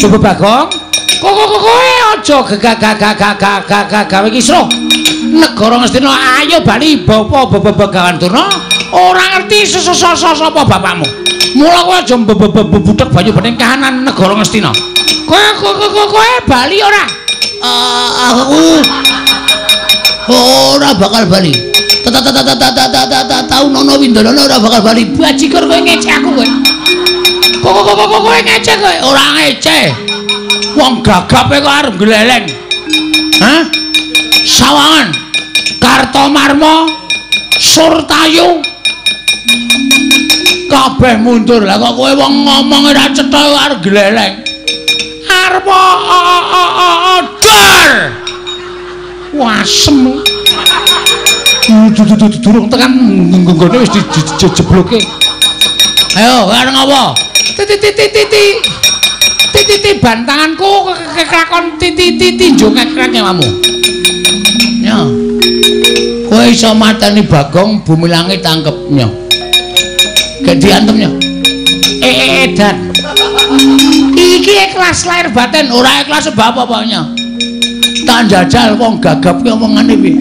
Coba Bagong, kowe aja gegagagagagagag gawe kisruh. Negara Ngastina ayo bali bapa Begawan Durna ora ngerti sapa bapakmu. Mula kowe aja buthek banyu bening kahanan negara Ngastina. Kowe bali ora? Aku ora bakal bali. Tau nono Windono ora bakal bali. Bajigur kowe ngecek aku kowe. Kowe ngecek kowe. Ora ngecek. Wong gagape kok arep gleleng. Hah? Sawangan Kartomarma Surtayu kabeh mundur. Lah kok kowe wong ngomong ora cetha arep gleleng. Arep dor. Wasem. Durung tekan nggone wis dijebloke. Ayo, arep ngapa? Titi titi bantanganku keklakon titi tinjo kekrek nyawamu. Ya. Kowe iso mateni Bagong bumi langit tangkep nya. Gek diantem nya. Edan. Iki ikhlas lahir batin, ora ikhlas sebab apa nya. Tak jajal wong gagap ki omongane piye?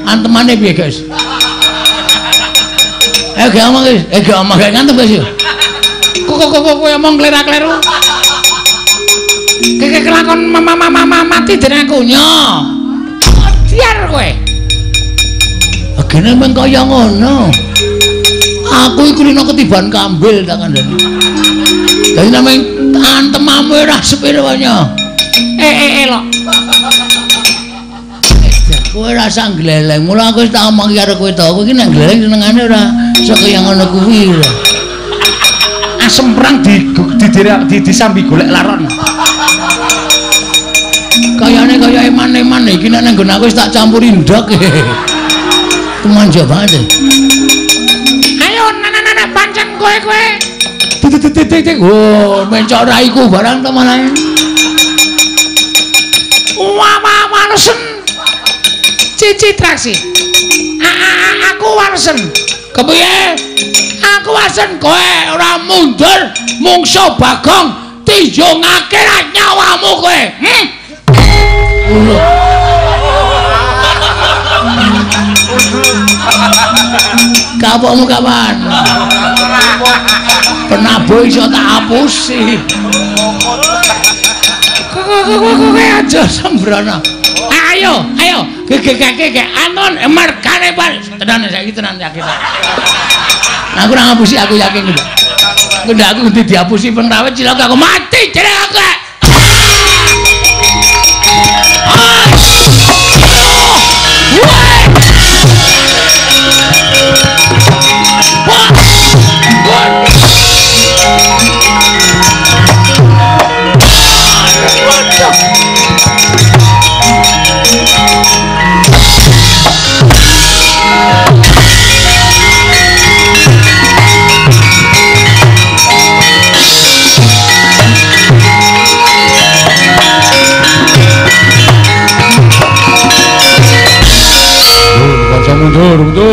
Antemane piye, guys? Gak omong, guys. Gak omong, gak ngantem, guys. Kok kowe omong klera-kleru. Keke kelakon mama mati dening aku nya. Biar kowe. Agene meng kaya ngono. Aku iku lino ketiban kambil tak kandhani. Dadi nameng antemamu ora sepiro nya. Lok. Kowe rasa gleleng. Mula aku wis tak omong karo kowe to. Kowe iki nek gleleng senengane ora sekaya ngono kuwi. Asem perang di disambi golek laron. Kayane kaya eman-eman iki nek nang nggon aku wis tak campuri ndok. Tumanja banget. Ayo nana pancen kowe. Titik. Oh, mencok raiku barang to malah. Wah, walesen. Cici traksi. Aku walesen. Kepiye? Aku walesen kowe ora mundur mungso Bagong tinjungake nyawamu kowe. Kapokmu kapan? Penabuh iso tak hapusi. Kowe aja sembrono. Ayo, ayo, gege anon mergane bal. Tenan saiki tenan yakin. Aku ora ngapusi, aku yakin lho. Ndak aku kudu dihapusi pengrawit cilaka aku mati jeneng aku.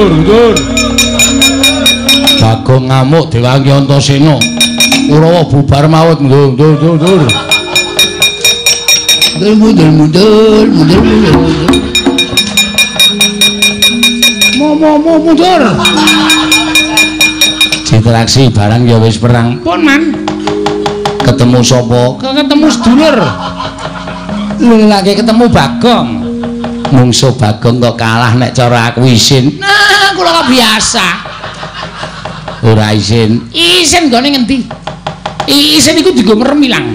Mundur, mundur. Bagong ngamuk diwangi Antasena. Kurawa bubar maut. Mundur, mundur, mundur. Mundur, mundur, mundur, mundur, mundur. Mo mundur. Citraksi barang ya wis perang. Pun man. Ketemu sapa? Ketemu sedulur. Lha lagi ketemu Bagong. Mungsuh Bagong kok kalah nek cara aku isin. Nah, kula kok biasa. Ora isin. Isin nggone ngendi? Isin iku dienggo merem ilang.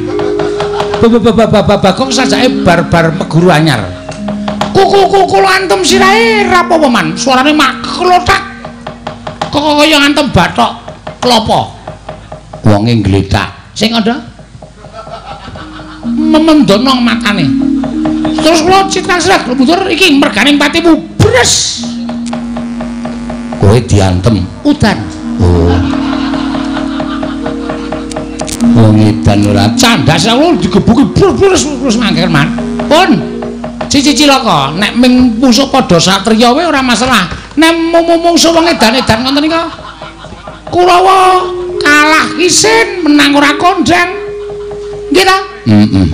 Bagong sajake bar-bar meguru anyar. Kuku kula antem sirahe ra apa-apa man. Suarane maklothak. Kok kaya ngantem bathok klopo. Wonge ngletak. Sing kandha memendonong matane. Terus kula citra sirah mundur iki merganing patimu bres. Kowe diantem udan. Oh. Wong edan ora candas kula digebuki brus brus mangker man. Pun cici cilaka nek ming musuh padha satriya wae ora masalah. Nek mungsuh wong edan-edan ngoten nika Kurawa kalah isin menang ora kondang. Nggih ta? Heeh.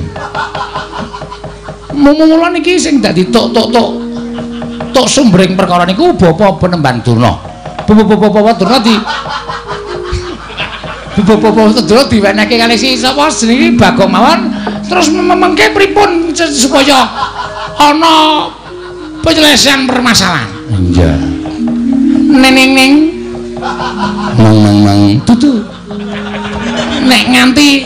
Mula niki sing dadi tok sumbering perkara niku Bapak Penemban Durna. Bapak Durna di Bapak Durna diwenehke kalih si sapa jenenge Bagong mawon terus mengke pripun supaya ana penyelesaian permasalahan. Iya. Neneng neng nang nang nang dudu. Nek nganti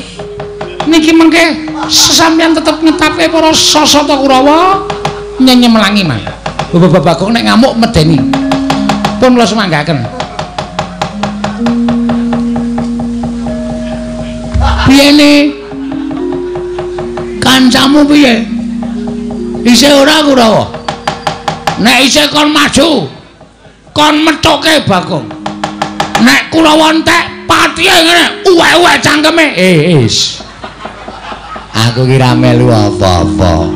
niki mengke sesampeyan tetep ngetapke para sasata Kurawa nyenyemelangi mah. Bapak Bagong nek ngamuk medeni. Pun kula sumanggaken. Piyene? Kancamu piye? Isih ora Kurawa? Nek isih kon maju, kon methuke Bagong. Nek Kurawa entek patihe ngene, uwek-uwek cangkeme. Is. Aku kira melu apa-apa.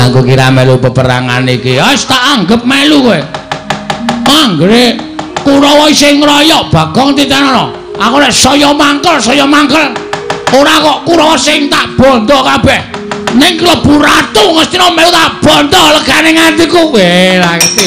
Aku kira melu peperangan iki. Wis tak anggep melu kowe. Anggere Kurawa isih ngroyok Bagong titenono. Aku nek saya mangkel, saya mangkel. Ora kok Kurawa sing tak bondo kabeh. Ning klebu ratu Ngastina melu tak bondo legane atiku. Weh, lha iki.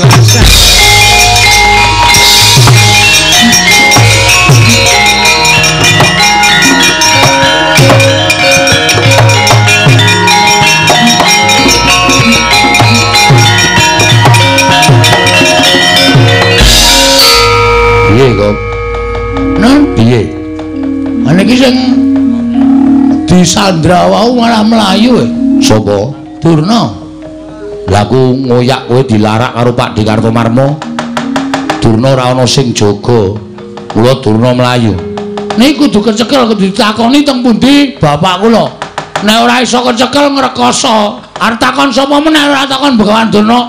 Piye kok? Nun piye? Ana iki sing disandra wau malah mlayu. Sapa? Durna. Lah aku ngoyak kowe dilarak karo Pak D. Kartomarmo. Durna ora ana sing jaga. Kula Durna mlayu. Niku kudu kecekel kudu ditakoni teng pundi bapak kula. Nek ora iso kecekel ngrekoso. Arep takon sapa meneh ora takon Begawan Durna.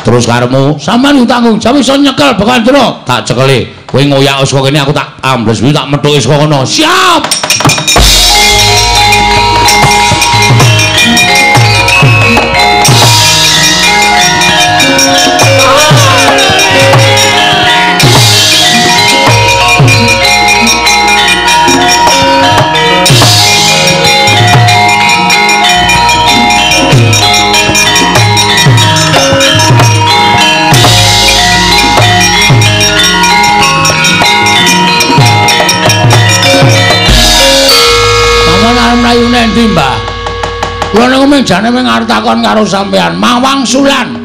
Terus karepmu sampean tanggung jawab iso nyekel Begawan Durna. Tak cekeli. Kowe ngoyak saka kene aku tak ambles kuwi tak methuki saka kono. Siap. Endi, Mbah? Kula niku mung jane mung arep takon karo sampean, mang wangsulan.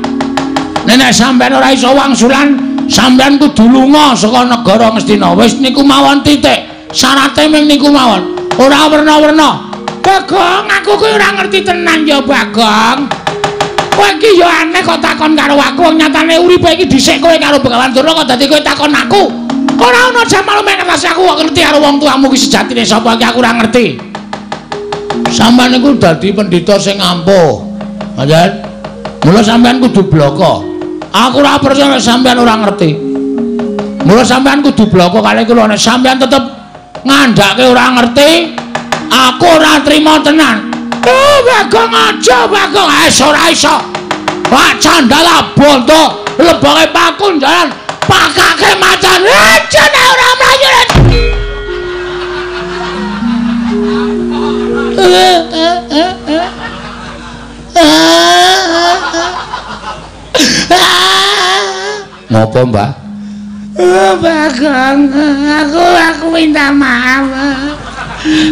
Nek sampean ora iso wangsulan, sampean kudu lunga saka negara Ngastina. Wis niku mawon titik. Syarate mung niku mawon. Ora werna-werna. Bagong, aku kuwi ora ngerti tenan ya, Bagong. Kowe iki ya aneh kok takon karo aku, wong nyatane uripe iki dhisik kowe karo Begawan Durna kok dadi kowe takon aku. Ora ana jamal mek ngerti aku kok ngerti karo wong tuamu ki sejatine sapa iki aku ora ngerti. Sampeyan niku dadi pendhita sing ampuh. Ngoten. Mula sampeyan kudu bloko. Aku ora percaya nek sampeyan ora ngerti. Mula sampeyan kudu bloko kalih kula nek sampeyan tetep ngandhake ora ngerti, aku ora trima tenan. Oh, Bagong aja, Bagong. Wis ora iso. Wah, candala bondo. Leboke pakunjaran pakake macan. Aja nek ora mlayu. Ngopo, Mbah? Bagong, aku minta maaf.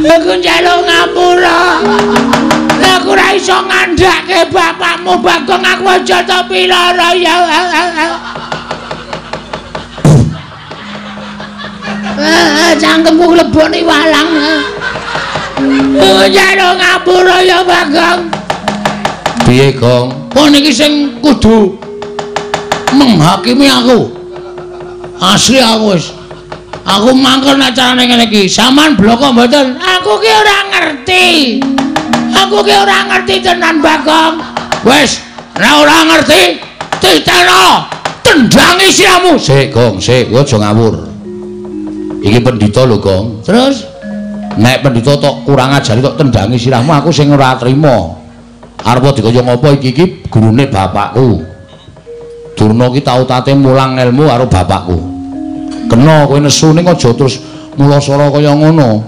Aku njaluk ngapura. Aku ora iso ngandhake bapakmu, Bagong. Aku aja tapi lara ya. Cangkemku klebone walang. Aku njaluk ngapura ya, Bagong. Piye, Gong? Oh niki sing kudu menghakimi aku. Asli aku wis. Aku mangkel nek carane ngene iki. Saman bloko mboten? Aku ki ora ngerti. Aku ki ora ngerti tenan, Bagong. Wis, nek ora ngerti, titeno, tendangi siramu. Sik, Gong, sik, kowe aja ngawur. Iki pendhita lho, Gong. Terus nek pendhita tok kurang ajari tok tendangi sirahmu, aku sing ora trima. Arep dikaya ngopo iki iki gurune bapakku. Durna ki tau tate mulang ilmu karo bapakku. Kena kowe nesu ning aja terus mulasara kaya ngono.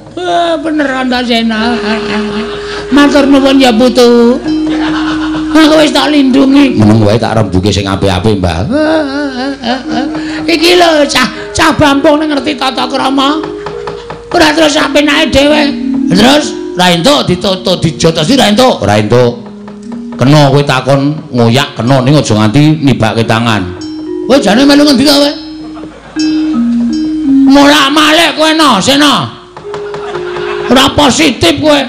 Bener Antasena. Matur nuwun ya putu. Aku wis tak lindungi. Meneng wae tak rembuke sing apik-apik, Mbah. Iki lho cah Bampung ning ngerti tata krama. Ora terus apenake dhewe. Terus ora entuk ditoto dijotosi ora entuk. Ora entuk. Kena kowe takon ngoyak kena ning aja nganti nibake tangan. Kowe jane melu ngendi ta kowe? Molak-malik kowe no, Sena. Ora positif kowe.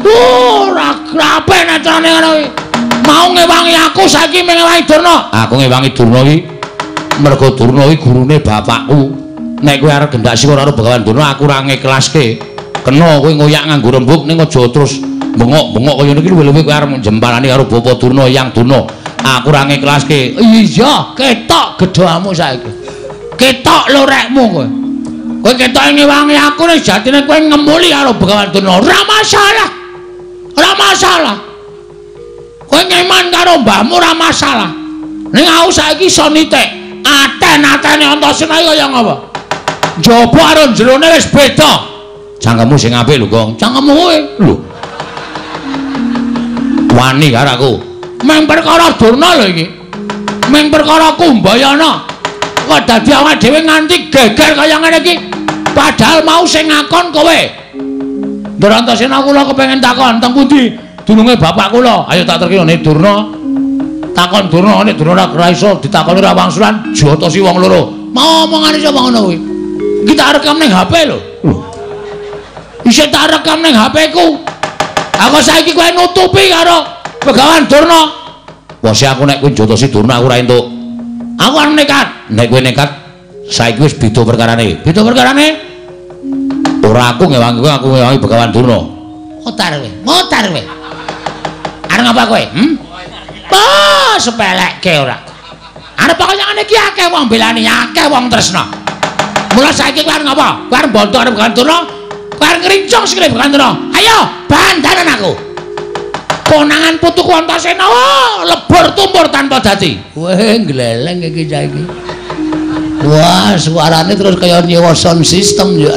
Ora apik nek carane ngono kuwi. Mau ngewangi aku saiki ngewangi Durna. Aku ngewangi Durna iki mergo Durna iki gurune bapakku. Nek kowe arep gendak sira karo Begawan Durna aku ora ngiklaske. Kena kowe ngoyak nganggo rembug ning aja terus bengok-bengok kaya ngene iki luwih-luwih kowe arep jemparani karo Bapak Durna Yang Durna. Aku ora ngiklaske. Iya, ketok gedhamu saiki. Ketok lorekmu kowe. Kowe ketok ngewangi aku nek jatine kowe ngemuli karo Begawan Durna. Ora masalah. Ora masalah. Kowe ngeman karo mbahmu ora masalah. Ning aku saiki iso nitik. Aten-atene Antasena iki kaya ngapa? Njaba karo jerone wis beda. Cangkemmu sing apik lho, Gong. Cangkemmu kowe. Lho. Wani karo aku. Meng perkara Durna lho iki. Meng perkara Kumbayana. Kok dadi awake dhewe nganti geger kaya ngene iki. Padahal mau sing ngakon kowe. Ndara Antasena kula kepengin takon teng pundi dununge bapak kula. Ayo tak terki ngene Durna. Takon Durna nek Durna ora iso ditakoni ora wangsulan jotosi wong loro. Mau omongane sapa ngono kuwi? Iki tak rekam ning HP lho. Isih tak rekam ning HP ku. Aku saiki kowe nutupi karo Begawan Durna. Wose aku nek kowe jotosi Durna aku ora entuk. Aku arep nekat. Nek kowe nekat saiki wis beda perkarane. Beda perkarane? Ora aku ngewangi kowe, aku ngewangi Begawan Durna. Ngotar kowe, ngotar kowe. Arep ngapa kowe? Oh, sepelekke ora. Arep kaya ngene iki akeh wong belani, akeh wong tresna. Mula saiki kowe arep ngapa? Kowe arep bontok arep Begawan Durna? Kowe arep ngrincung sikile Begawan Durna. Ayo, bandanan aku. Konangan putuku Antasena, oh, lebur tumpur tanpa dadi. Weh, gleleng iki saiki. Wah, suarane terus kaya nyewa sound system ya.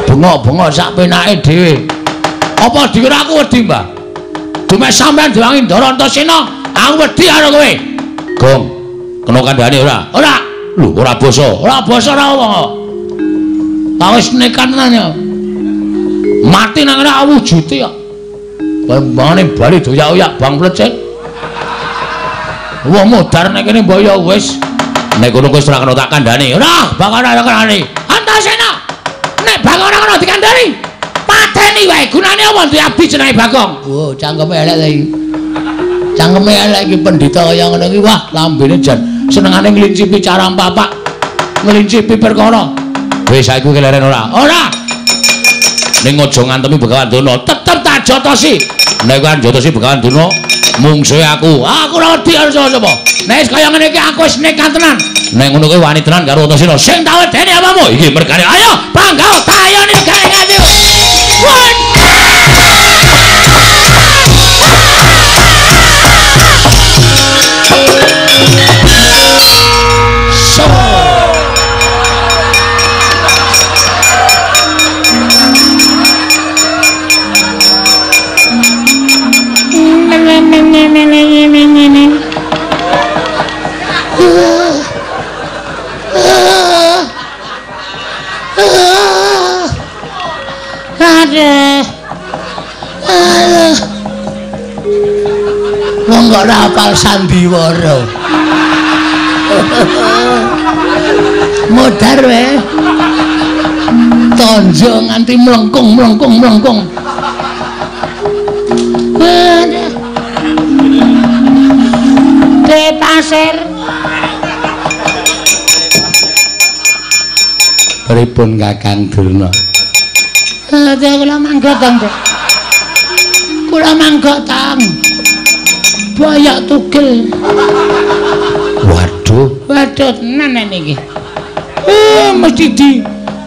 Bengok-bengok sak penake dhewe. Apa dikira aku wedi, Mbah? Dume sampean diwangi Ndara Antasena, aku wedi karo kowe. Gong, kena kandhane ora? Ora. Lho, ora basa. Ora basa ora apa kok. Ta wis nekat tenan ya. Mati nang ngene wujude kok. Bambangane bali doyak-oyak bang plecet. Wong modar nek kene mbok ya wis. Nek kono wis ora kena tak kandhane. Ora, bakal ora kandhane. Antasena. Nek bakal ora kena dikandhani, pateni wae. Gunane apa duwe abdi jenenge Bagong? Wo, cangkeme elek ta iki. Cangkeme elek iki pendhita kaya ngono iki. Wah, lambene jan senengane nglincipi carang papak. Nglincipi perkara. Wis saiki keleren ora? Ora. Ning aja ngantemi Begawan Durna, tetep tak jotosi. Nek kowe jotosi Begawan Durna, mungsuhe aku. Aku ora wedi karo sapa-sapa. Nek wis kaya ngene iki aku wis nekat tenan. Nek ngono kowe wani tenan karo Antasena. Sing tak wedeni apamu? Iki mergane. Ayo, panggah tayone regane nganti. So. Aduh. Wong kok ora hafal sandiwara. Modar wae. Tonjo nganti mlengkung mlengkung mlengkung. Di pasir. Pripun Kakang Durna? Aduh, kula mangga tang. Kula mangga tang. Boyok tugel. Waduh. Waduh tenan niki. Mesti di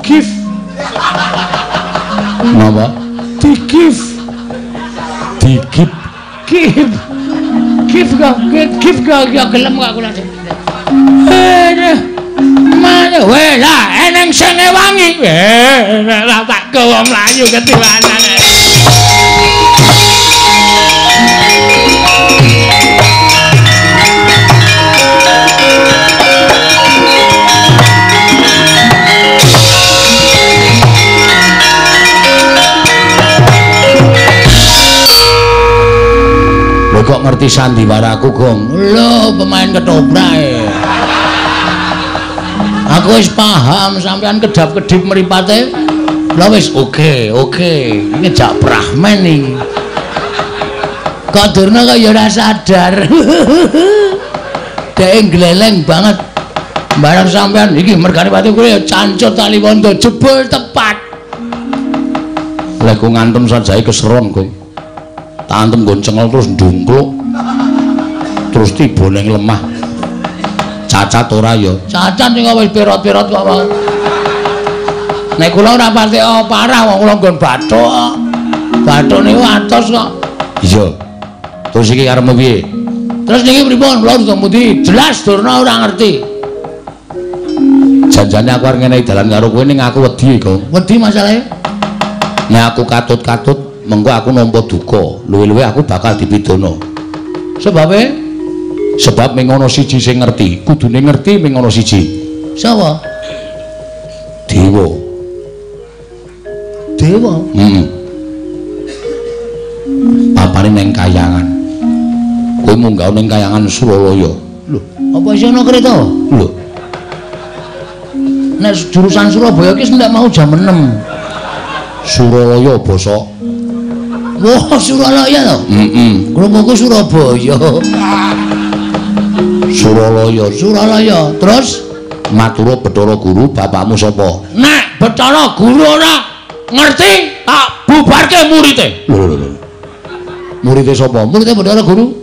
gift. Napa? Di gift. Di gift. Gift. Gift kok, gift kok ya gelem kok kula. Mana weh lah eneng sing ngewangi. Lah tak gawa mlayu ketiwanan. Lho kok ngerti sandiwaraku, Gong? Lho, pemain ketoprak e. Aku wis paham sampean kedap-kedip mripate. Lah wis oke, oke. Ngejak Brahman iki. Kok Durna kok ya ora sadar. Dhek gleleng banget. Barang sampean iki mergane pati kuwi ya cancut taliwondo jebul tepat. Lha ku ngantem sajae keseron, Gong. Tak antem nggon cengel terus ndungkluk. Terus tiba ning lemah. Cacat ora ya? Cacat sing wis pirot-pirot kok. Nek kula ora pati parah wong kula nggon bathuk. Bathuk niku atos kok. Iya. Terus iki arep piye? Terus niki pripun? Kula kudu pundi? Jelas Durna ora ngerti. Janjane aku arep ngenehi dalan karo kowe ning aku wedi, Gong. Wedi masalahe? Nek aku katut-katut mengko aku nampa duka, luwe-luwe aku bakal dipidana. Sebabe? Sebab ming ana siji sing ngerti, kudune ngerti ming ana siji. Sapa? Dewa. Dewa? Heeh. Papane ning kayangan. Kowe munggah ning kayangan Suralaya. Lho, apa isih ana kereta? Lho. Nek jurusan Surabaya iki nek mau jam 6. Suralaya bosok. Wah, Suralaya to? Heeh. Krunguku Surabaya. Suralaya, Suralaya. Terus matura Bathara Guru, bapakmu sapa? Nek Bathara Guru ora ngerti, tak bubarke murite. Lho lho lho. Murite sapa? Murite Bathara Guru.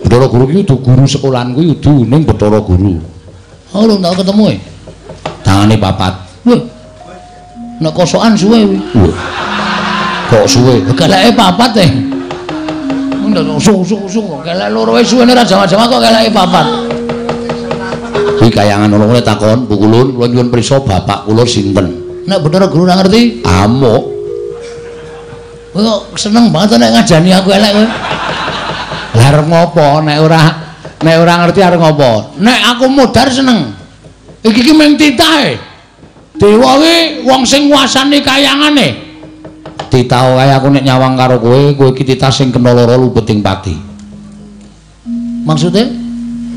Bathara Guru ki kudu guru sekolahanku kudu ning Bathara Guru. Oh, lho tak ketemu e. Tangane papat. Wah. Nek kosokan suwe kuwi. Lho. Kok suwe? Keleke papat e. Ndak usung-usung kok kelek loro wae suwene ora jawa-jawa kok keleke papat. Kuwi kayangan ana ngene takon, "Pukulun, kula nyuwun prisa bapak kula sinten?" Nek Bathara Guru ora ngerti, amuk. Kowe kok seneng banget nek ngajani aku elek kowe. Lah arep ngopo nek ora ngerti arep ngopo? Nek aku modar seneng. Iki ki mung titahe. Dewa kuwi wong sing nguasani kayangane. Titah kae aku nek nyawang karo kowe, kowe iki titah sing kena lara lubeting pati. Maksude?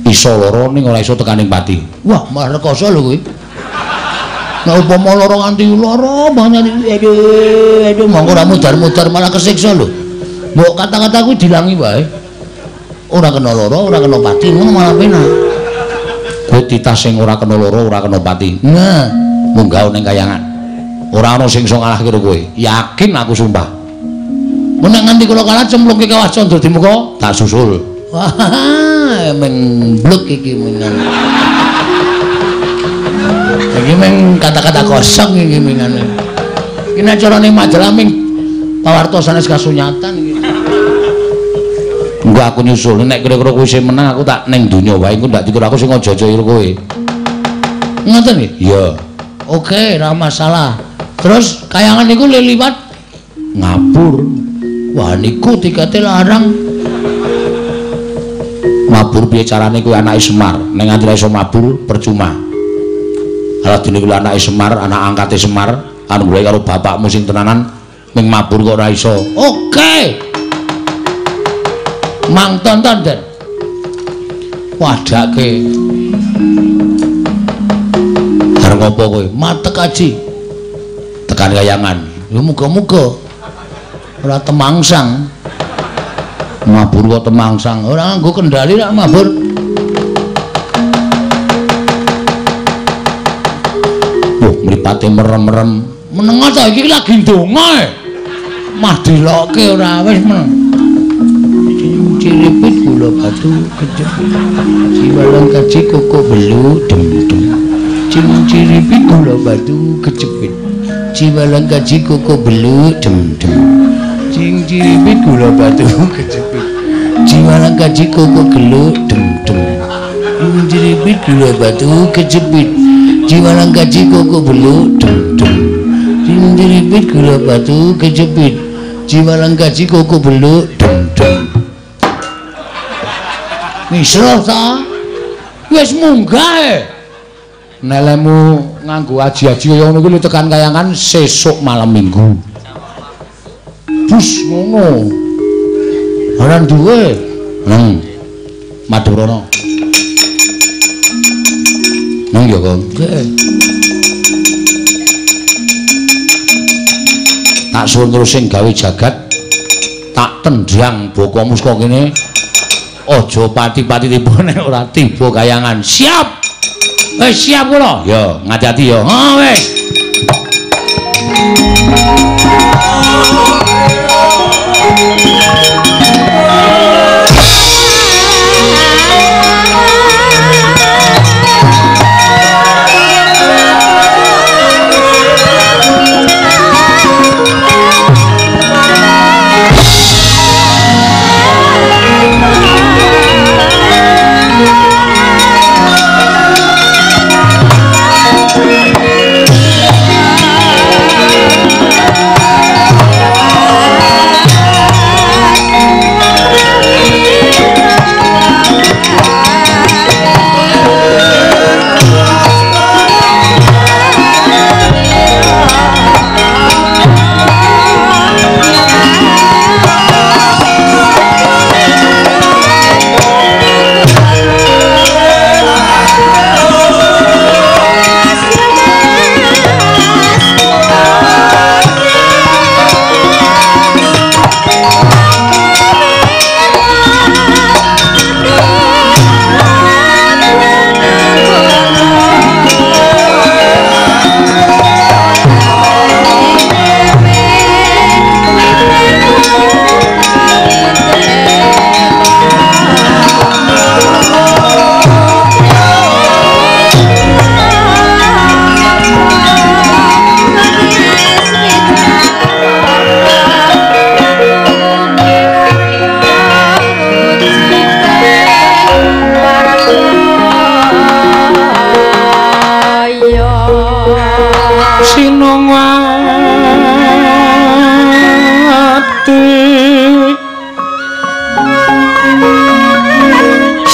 Iso lara ning ora iso tekaning pati. Wah, malah rekoso lho kowe. Nek upama lara nganti lara banget aduh, aduh mongko ora mudar-mudar malah kesiksa lho. Mbok kata-kata kuwi dilangi wae. Ora kena lara, ora kena pati, ngono malah penak. Kowe titah sing ora kena lara, ora kena pati. Nah, munggah ning kayangan. Ora ana sing iso ngalahke kowe. Yakin aku sumpah. Mun nek nganti kula kalah cemplungke kawah Candra Dimuka, tak susul. Wah, meng bluk iki mengan. Iki meng kata-kata kosong iki mengane. Iki nek carane majalah ming pawarta sanes kasunyatan iki. Engko aku nyusul nek kira-kira kowe sing menang aku tak ning donya wae engko ndak dikira aku sing aja-aja karo kowe. Ngoten nggih? Iya. Oke, ora masalah. Terus kayangan niku liwat ngabur. Wah niku tikete larang. Mabur piye carane kuwi anake Semar? Nek nganti iso mabur percuma. Ala dene kuwi anake Semar, anak angkate Semar, anu golek karo bapakmu sing tenanan ning mabur kok ora iso. Oke. Mang tonton Den. Wadake. Arep ngopo kowe? Matek aji. Tekan kayangan. Ya muga-muga ora temangsang. Mabur kok temangsang, ora nganggo kendali rak mabur. Loh, mripate merem-merem. Menengo to iki lagi ndonga e. Mah dilokke ora wis meneng. Ciripit gula batu kejepit. Jiwalang kaji koko belu dem-dem. Ciripit gula batu kejepit. Jiwalang kaji koko belu dem-dem. Ciripit gula batu kejepit. Jiwalang kaji koko gelu dem-dem. Ciripit gula batu kejepit. Jiwalang kaji koko belu dem-dem. Ciripit gula batu kejepit. Jiwalang kaji koko belu dem-dem. Misro ta? Wis munggah e. Nelemu nganggo aji-aji kaya ngono kuwi tekan kayangan sesuk malam Minggu. Bus ngono. Ora duwe. Madurana. Nang ya, Kang. Tak suwun terus sing gawe jagat tak tendang bokomu saka kene. Aja pati-pati tiba nek ora tiba kayangan. Siap. Wis siap kula. Ya, ngati-ati ya. Ha wis.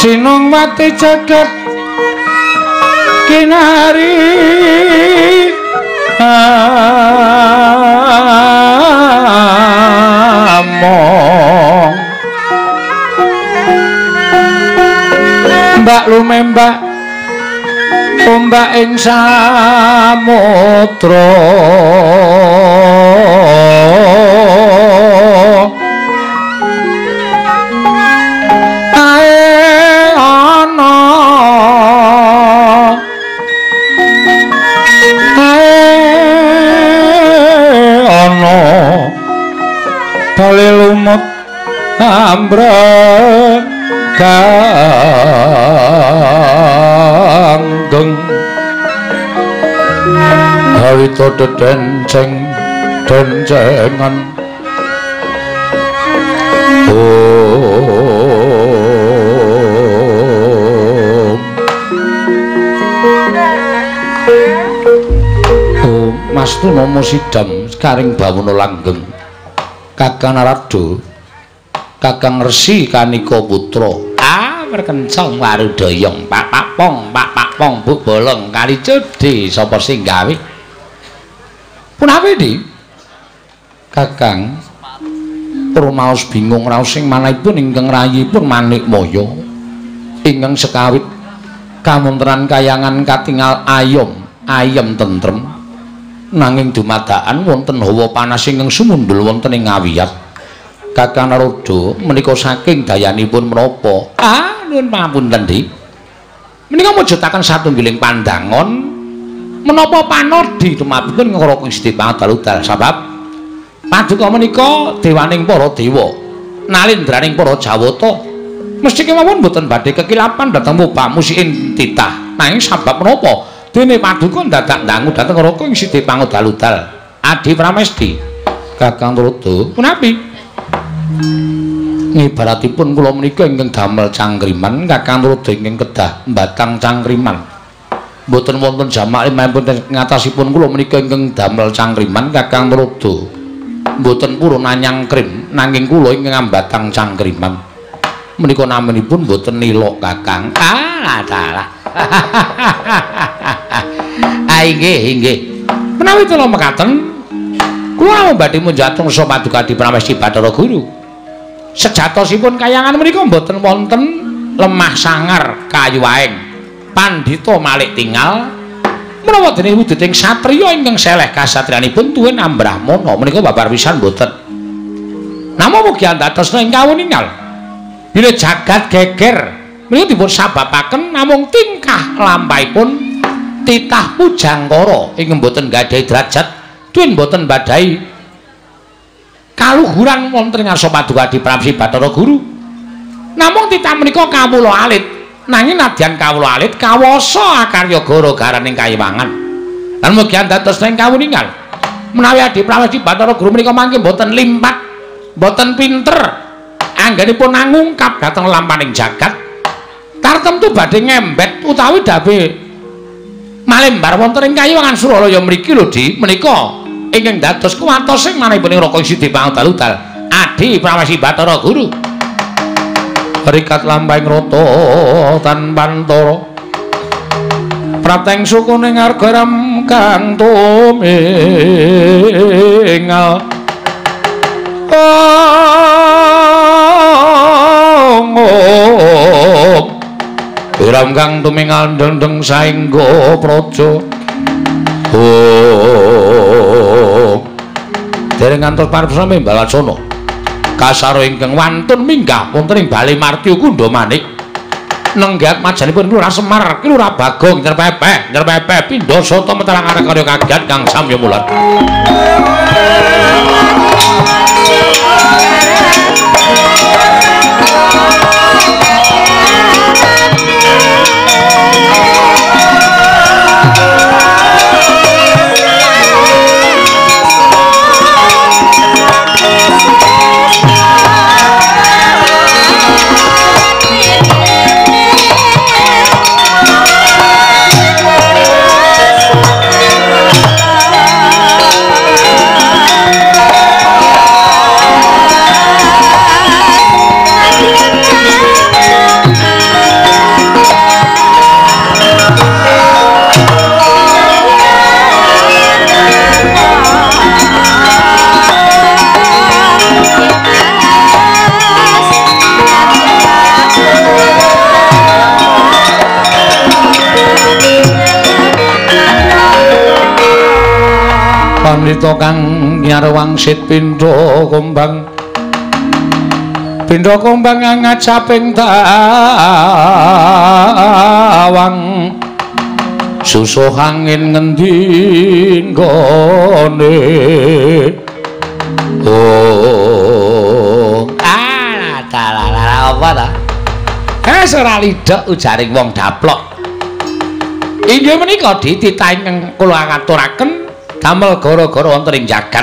Sinungwati jagat kinari among mbak lumembak ombak ing samudra bali lumut ambrek ganggeng hawita dedenceng dencengan. Oh. Oh, Mas Tunomo sidam karing bawana langgeng. Kakang Narada, Kakang Resi Kanika Putra. Ah, merkencong warudayong, pak pak pong, pak pak pong, buk bolong kali cedhe sapa sing gawe? Punawi Di? Kakang rumaos bingung raos sing manahipun ingkang rayipun Manikmaya. Ingkang sekawit kamuntenan kayangan katingal ayom, ayem tentrem. Nanging dumadakan wonten hawa panas ingkang sumundul wonten ing ngawiyat. Kakang Narada menika saking dayanipun menapa? Ah, nuwun pangapunten, Dik. Menika mujudaken satunggiling pandangon menapa panodi tumapipun ngraka Gusti Pangadal-udal sabab paduka menika dewaning para dewa, nalindraning para jawata. Mesti kemawon mboten badhe kekilapan dhateng mubamusiin titah. Nanging sabab menapa? Dene paduka dadak ndangu dhateng Raka ing Sidi Pangudal-udal. Adi Pramesti, Kakang Narada, punapi? Ngibaratipun kula menika ingkang damel cangkriman, Kakang Narada ingkang kedah mbatang cangkriman. Mboten wonten jamak limahipun ngatasipun kula menika ingkang damel cangkriman, Kakang Narada mboten purun anyangkrim, nanging kula ingkang ambatang cangkriman. Menika naminipun mboten nilok, Kakang. Ah, dalah. Ah, inggih, inggih. Menawi kula mekaten, kula namung badhe munjatung sa paduka Adi Pramesti Bathara Guru. Sejatosipun kayangan menika mboten wonten lemah sangar kayu aeng. Pandhita malik tingal menawa dene wujuding satriya ingkang seleh kasatriyanipun tuwin ambrahmana menika babar pisan mboten. Namung mugi andhatosna ing kawuningal bilih jagat geger menika dipun sababaken namung tingkah lampahipun titah pujangkara ingkang mboten gadhahi derajat tuwin mboten badhahi kaluhuran wonten ing ngarsa paduka Adi Pramesti Bathara Guru. Namung titah menika kawula alit, nanging nadyan kawula alit kawasa akarya gara-garaning kayiwangan. Lan mugi andados ing kawuningal menawi Adi Pramesti Bathara Guru menika mangke mboten limpat, mboten pinter anggenipun angungkap dhateng lampaning jagat, tartemtu badhe ngembet utawi dabe malembar wonten ing kayiwangan Suralaya mriki lho Di. Menika ingkang dados kuwatos sing manahipun ing Raka Sidi Pangudal-udal Adi Pramesti Bathara Guru. Rikat lampahing rata tanpantara prateng sukune ngargaram kang tumingal. Ram kang tumingal dendeng saengga praja. Oh. Dereng ngantos paripurna mbalacana. Kasaro ingkang wantun minggah wonten ing Bale Martya Kundha Manik. Nenggat majanipun Lurah Semar, Lurah Bagong, Nyerpepeh, Nyerpepeh pindha sata metarang karya kagiat kang samya mulat. Pandhita kang nyarwangsit pindha kumbang, pindha kumbang ngajaping tawang, susuh angin ngendi nggone. Oh, ah, dalah apa ta? Eh, ora lidhok ujaring wong daplok. Inggih menika dititah ingkang kula aturaken damel gara-gara wonten ing jagat.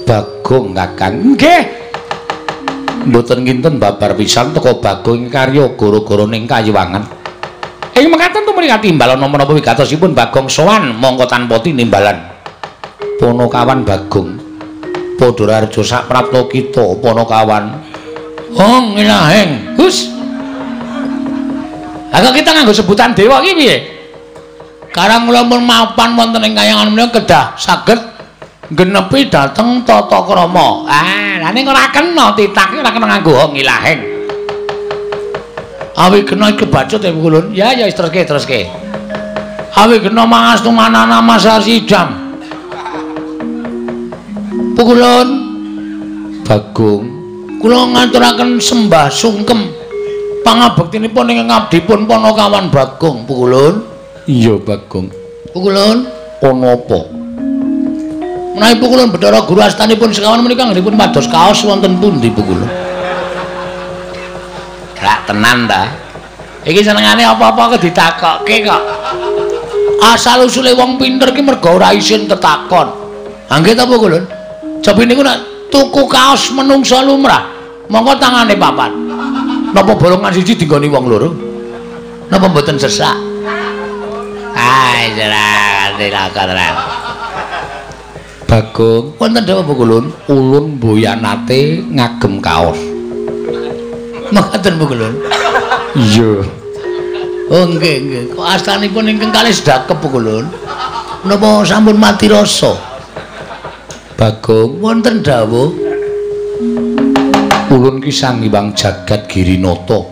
Bagong Kakang. Nggih. Mboten kinten babar pisan teka Bagong karya gara-gara ning kayiwangan. Ing mekaten tumrih katimbalan menapa wigatosipun Bagong sowan mongko tanpa tinimbalan. Panakawan Bagong padha raharja saprapta kita Panakawan. Hong ilaheng. Hus. Lah kok kita nganggo sebutan dewa iki piye? Karang kula pun mapan wonten ing kayangan menika kedah saged genepi dhateng tata krama. Ah, lha ning ora kena titah ora kena nganggo hong ilaheng. Awi kena kebacut ya Kulun. Ya ya teruske teruske. Awi kena mangastu manana masasidam. Pukulun Bagong kula ngaturaken sembah sungkem pangabektinipun ing ngabdipun Panakawan Bagong. Pukulun. Iya Bagong. Pukulun ana apa? Menawi Pukulun Bathara Guru astanipun sekawan menika anggenipun pados kaos wonten pundi Pukulun? Gak tenan ta. Iki senengane apa-apa kok ditakokke kok. Asal usule wong pinter ki mergo ora isin tetakon. Ha nggih ta Pukulun? Cobi niku nek tuku kaos menungsa lumrah, mongko tangane papat. Napa bolongan siji dinggoni wong loro? Napa mboten sesak? Ai jelas tenan. Bagong, wonten dawuh Pukulun, ulun mboyanate ngagem kaos. Mekaten Pukulun. Iya. Oh nggih nggih. Kok astanipun ingkang kalih sedakep Pukulun? Napa sampun mati rasa? Bagong, wonten dawuh ulun ki Sang Hyang Jagat Girinata,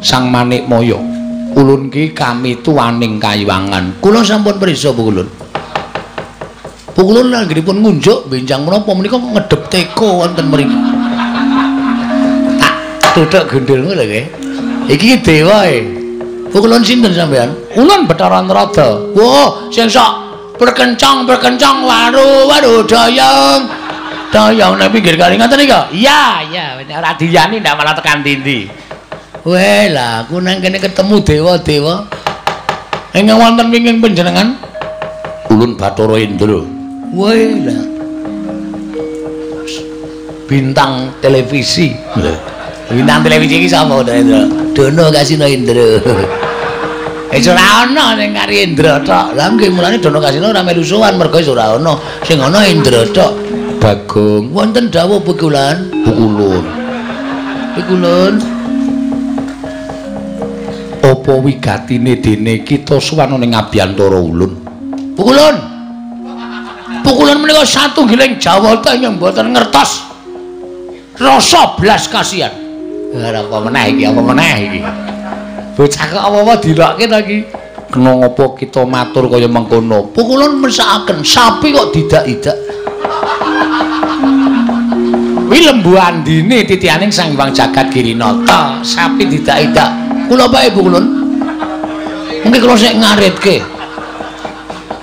Sang Manikmaya. Ulun ki kami tuaning kayiwangan. Kula sampun prisa Pukulun. Pukulun anggenipun ngunjuk benjang menapa menika ngedep teko wonten mriki. Tak tuthuk gundulmu lho nggih. Iki dewa e. Pukulun sinten sampean? Ulun Bathara Narada. Wah, sing sok perkencang-perkencang waru-waru dayang. Dayang nang pinggir kali ngoten nika? Iya, iya, ora diyani ndak malah tekan dindi. Weh lah, aku nang kene ketemu dewa-dewa. Ingkang wonten wingking panjenengan? Ulun Bathara Indra. Weh lah. Bintang televisi. Bintang televisi iki sapa Indra? Dono Kasino Indra. Wis ora ana sing kari Indra tok. Lah nggih mulane Dono Kasino ora melu sowan mergo wis ora ana. Sing ana Indra tok. Bagong, wonten dawuh Pukulan? Pukulun. Pukulun. Apa wigatine dene kita sowan ning abiyantara ulun? Pukulun. Pukulun menika satunggiling jawata ingkang boten ngertos rasa blas kasihan. Ora apa meneh iki, apa meneh iki. Bocah kok apa-apa dilokke ta iki? Kena ngapa kita matur kaya mengkono? Pukulun mesakaken sapi kok didak-idak. Kuwi lembu andine titianing Sang Hyang Jagat Girinata, sapi didak-idak. Kula bae Pukulun. Mungkin kula sik ngaritke.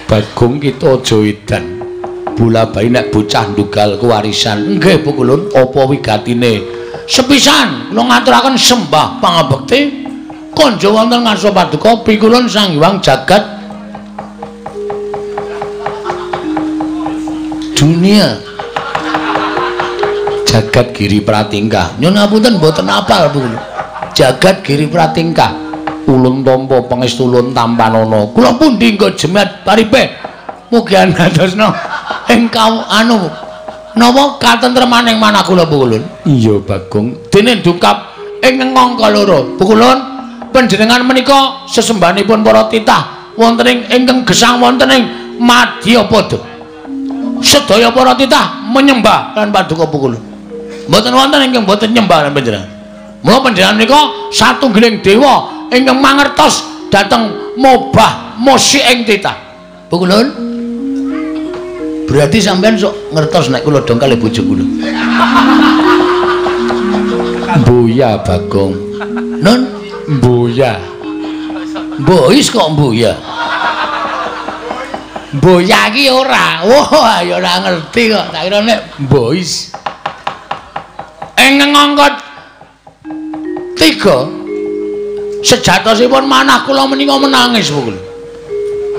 Bagong kita aja edan. Bola bayi nek bocah ndugal kewarisan. Nggih Pukulun, apa wigatine? Sepisan kula ngaturaken sembah pangabekti konjo wonten ngarsa paduka Pikulun Sang Hyang Jagat Dunia. Jagat Giri Pratingkah. Nyuwun ngapunten mboten apal Pukulun. Jagat Giri Pratingkah. Ulun tampa pangestu ulun tampanana. Kula pundi nggo jemet paripe. Mugi andhasna ing anu napa katentremaning manah kula Pukulun. Iya Bagong. Dene dukap ing angka loro. Pukulun panjenengan menika sesembahanipun para titah wonten ing ingkang gesang wonten ing Madyapada. Sedaya para titah menyembah lan paduka Pukulun. Mboten wonten ingkang mboten nyembah lan panjenengan. Mula panjenengan menika satunggiling dewa ingkang mangertos dhateng mobah musik ing titah. Pukulun. Berarti sampean sok ngertos nek kula dongkal bojo kula. Mbuya Bagong. Nun mbuya. Mbois kok mbuya. Mbuya iki ora. Wah, ya ora ngerti kok. Tak kira nek mbois. Ing angka 3 sejatosipun manah kula menika menangis Pukulun.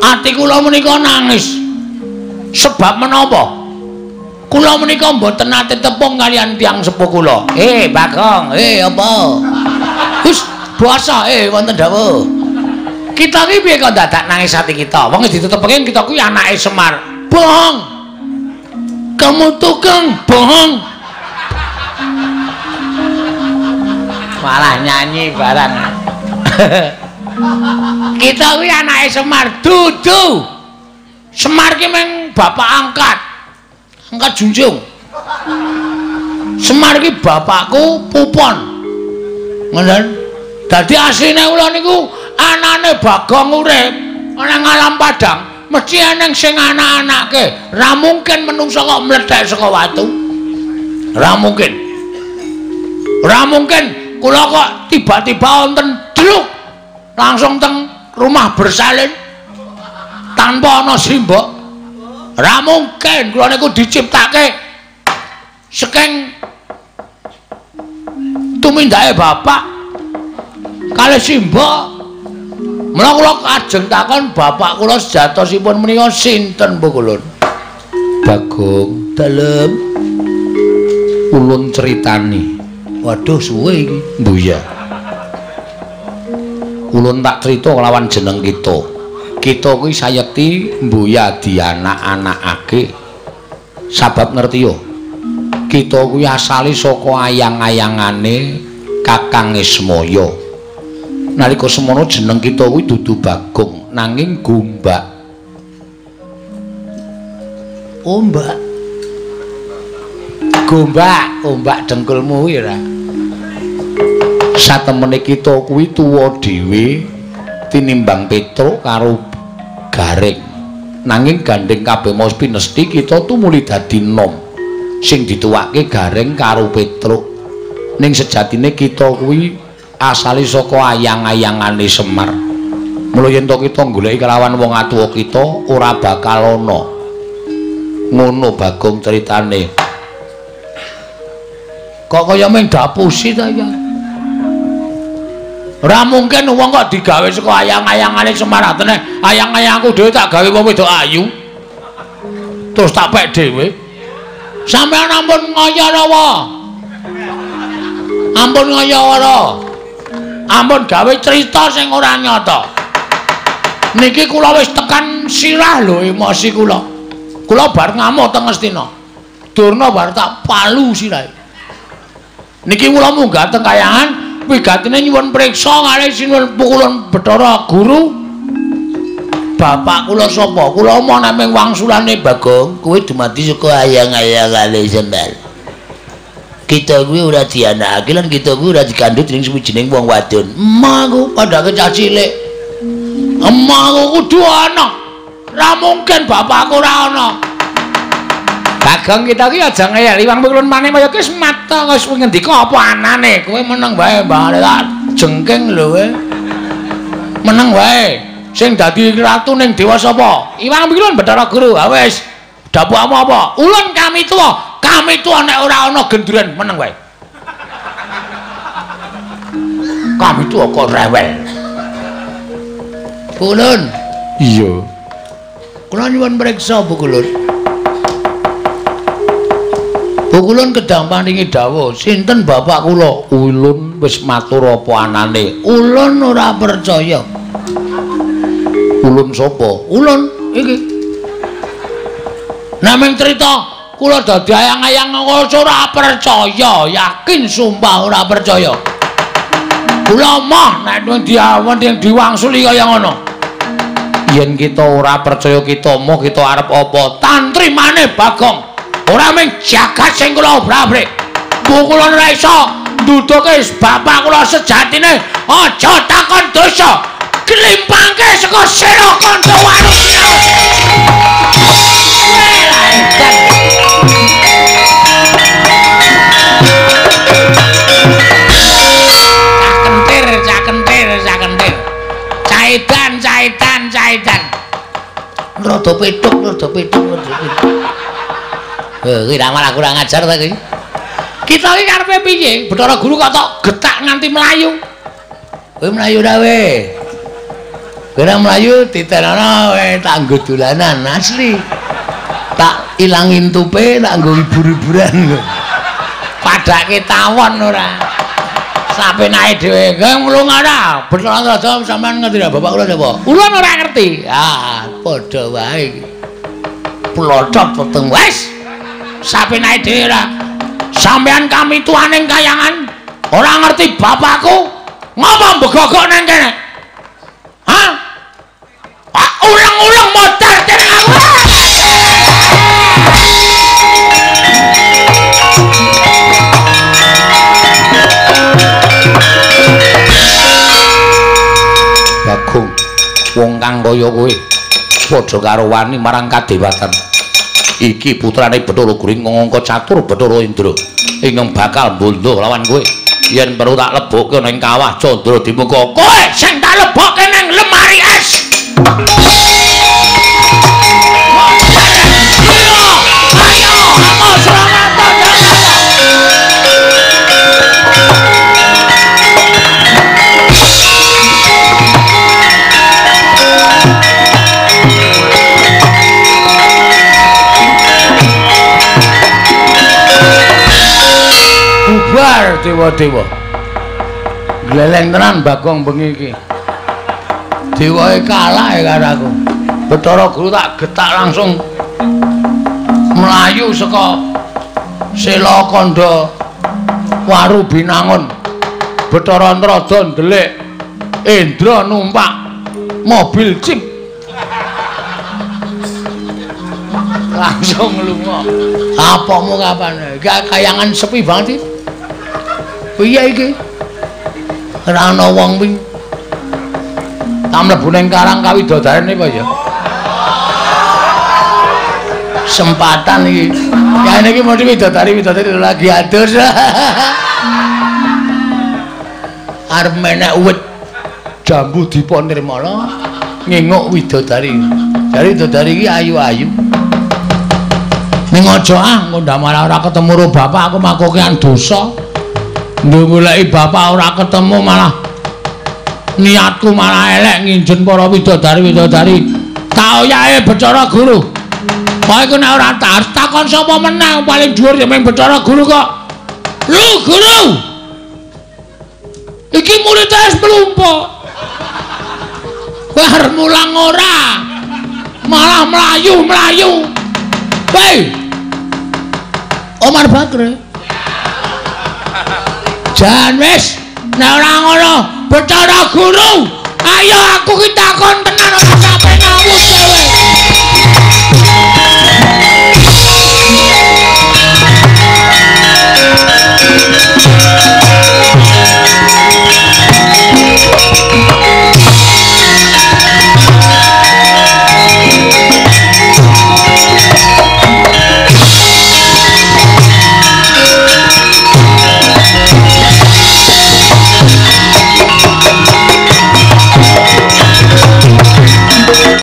Ati kula menika nangis. Sebab menapa? Kula menika mboten nate tepung kaliyan tiyang sepuh kula. Bagong, apa? Hus, basa wonten dawuh. Kita iki piye kok dadak nangis ati kita? Wong wis ditetepke kita kuwi anake Semar. Bohong. Kamu tukang bohong. Malah nyanyi barang. Kita kuwi anake Semar dudu. Semar ki meng bapak angkat. Angkat junjung. Semar ki bapakku Pupon. Ngoten. Dadi asline kula niku anane Bagong urip ana ngalam padang, mesti eneng sing anak-anake. Ra mungkin menungsa kok mlethek saka watu. Ra mungkin. Ra mungkin kula kok tiba-tiba wonten dluk langsung teng rumah bersalin tanpa ana simbok. Ra mungkin kula niku diciptake saking tumindake bapak kalih simbok. Mula kula kajeng takon bapak kula sejatosipun menika sinten Bu Kulun? Bagong dalem ulun critani. Waduh suwe iki. Mbuya. Ulun tak crita kelawan jeneng kita. Kita kuwi sayekti mbuya dianak-anakake. Sabab ngerti yo. Kita kuwi asale saka ayang-ayangane Kakang Ismaya. Nalika semono jeneng kita kuwi dudu Bagong nanging Gombak. Ombak. Gombak, ombak dengkulmu kuwi ora. Satemene kita kuwi tuwa dhewe tinimbang Petruk karo Gareng. Nanging gandeng kabeh mau pinesti kita tumuli dadi nom sing dituwake Gareng karo Petruk. Ning sejatine kita kuwi asale saka ayang-ayangane Semar. Mula yen to kita goleki kelawan wong atuwa kita ora bakal ana. Ngono Bagong critane. Kok kaya mung dapusi ta ya? Ora mungkin wong kok digawe saka ayang-ayangane Semar. Atene ayang-ayangku dhewe tak gawe wong wedok ayu. Terus tak pek dhewe. Sampeyan ampun ngaya rawa. Ampun ngaya ora. Ampun gawe cerita sing ora nyata. Niki kula wis tekan sirah lho emosi kula. Kula bar ngamuk teng Ngastina. Durna bar tak palu sirahe. Niki kula munggah teng kayangan wigatine nyuwun priksa kalih sinuwun pukulun Bathara Guru. Bapak kula sapa? Kula omong namung wangsulane Bagong, kowe dumadi saka ayang-ayangane Semar. Kita kuwi ora dianakake lan kita kuwi ora dikandhut dening suwijining wong wadon. Emah aku padake cah cilik. Emah aku kudu ana. Ora mungkin bapakku ora ana. Bagong kita ki aja ngeyel iwang pukulun maneh kaya wis mata wis ngendika apa anane. Kowe meneng wae mbah tak jengking lho kowe. Meneng wae. Sing dadi ratu ning dewa sapa? Iwang Pukulun Bathara Guru. Ha wis. Dapukmu apa? Ulun kami tuwa. Kami tuwa nek ora ana genduren meneng wae. Kami tuwa kok rewel. Kulun. Iya. Kula nyuwun priksa Bu Kulun. Bu Kulun kedang paringi dawuh, sinten bapak kula? Ulun wis matur apa anane. Ulun ora percaya. Ulun sapa? Ulun iki. Namung crita kula dadi ayang-ayang ora percaya, yakin sumpah ora percaya. Kula moh nek diawon yang diwangsuli kaya ngono. Yen kita ora percaya kita moh kita arep apa? Tantri maneh Bagong. Ora mung jagat sing kula obrak-abrik. Kula ora iso nduduke bapak kula sejatine. Aja takon dosa. Klimpangke saka sira kanca warung. Cah kentir, cah kentir, cah edan, cah edan, cah edan. Rada petuk, rada petuk, rada petuk. Heh, kuwi malah kurang ajar ta kuwi. Kita iki karepe piye? Bathara Guru kok tok getak nganti mlayu. Kowe mlayu ra we? Kowe ra mlayu ditenono we tak nggo dolanan asli. Tak ilangin tupe, tak nggo hibur-hiburan. Padake tawon ora. Sapenake dhewe. Nggih nglung ora. Bathara Antrada sampean ngerti ra bapak kula sapa? Kula ora ngerti. Ah, padha wae iki. Plocot weteng wis. Sapenake dhewe ora. Sampean kami tuaning kayangan ora ngerti bapakku ngopo mbegogok nang kene? Hah? Ulang-ulang modar dening aku. Bagong, wong kang kaya kowe padha karo wani marang kadewatan. Iki putrane Bathara Guru ingkang angka catur Bathara Indra ingkang bakal mbondo lawan kowe. Yen perlu tak lebokke ning kawah Candra Dimuka, kowe sing tak lebokke ning lemari es. Ayo, ayo, selamat. Bubar dewa-dewa. Gleleng tenan Bagong bengi iki. Dewae kalah ya karo aku. Bathara Guru tak getak langsung mlayu saka Sela Kandha Waru Binangun. Bathara Antrada ndelik Indra numpak mobil jeep. Langsung lunga. Apamu kapan? Kayangan sepi banget iki. Piye iki? Ora ana wong kuwi. Tak mlebu ning karang kawidodarene apa ya? Sempatan iki. Ya niki mesti widodari-widodari lagi adus. Arep menek wit jambu dipa nirmala nginguk widodari. Jare widodari iki ayu-ayu. Ning aja ah ngundang malah ora ketemu karo bapak aku makokean dosa. Ndoleki bapak ora ketemu malah niatku malah elek nginjen para widodari-widodari. Tak oyahe Bathara Guru. Kowe iku nek ora takon sapa menang paling dhuwur ya mung Bathara Guru kok. Lho Guru. Iki murid wis mlumpuk. Kowe arep mulang ora? Malah mlayu-mlayu. Woi. Omar Bakri. Jan wis nek ora ngono Bathara Guru, ayo aku ki takon tenan ora sampe ngawur dhewe.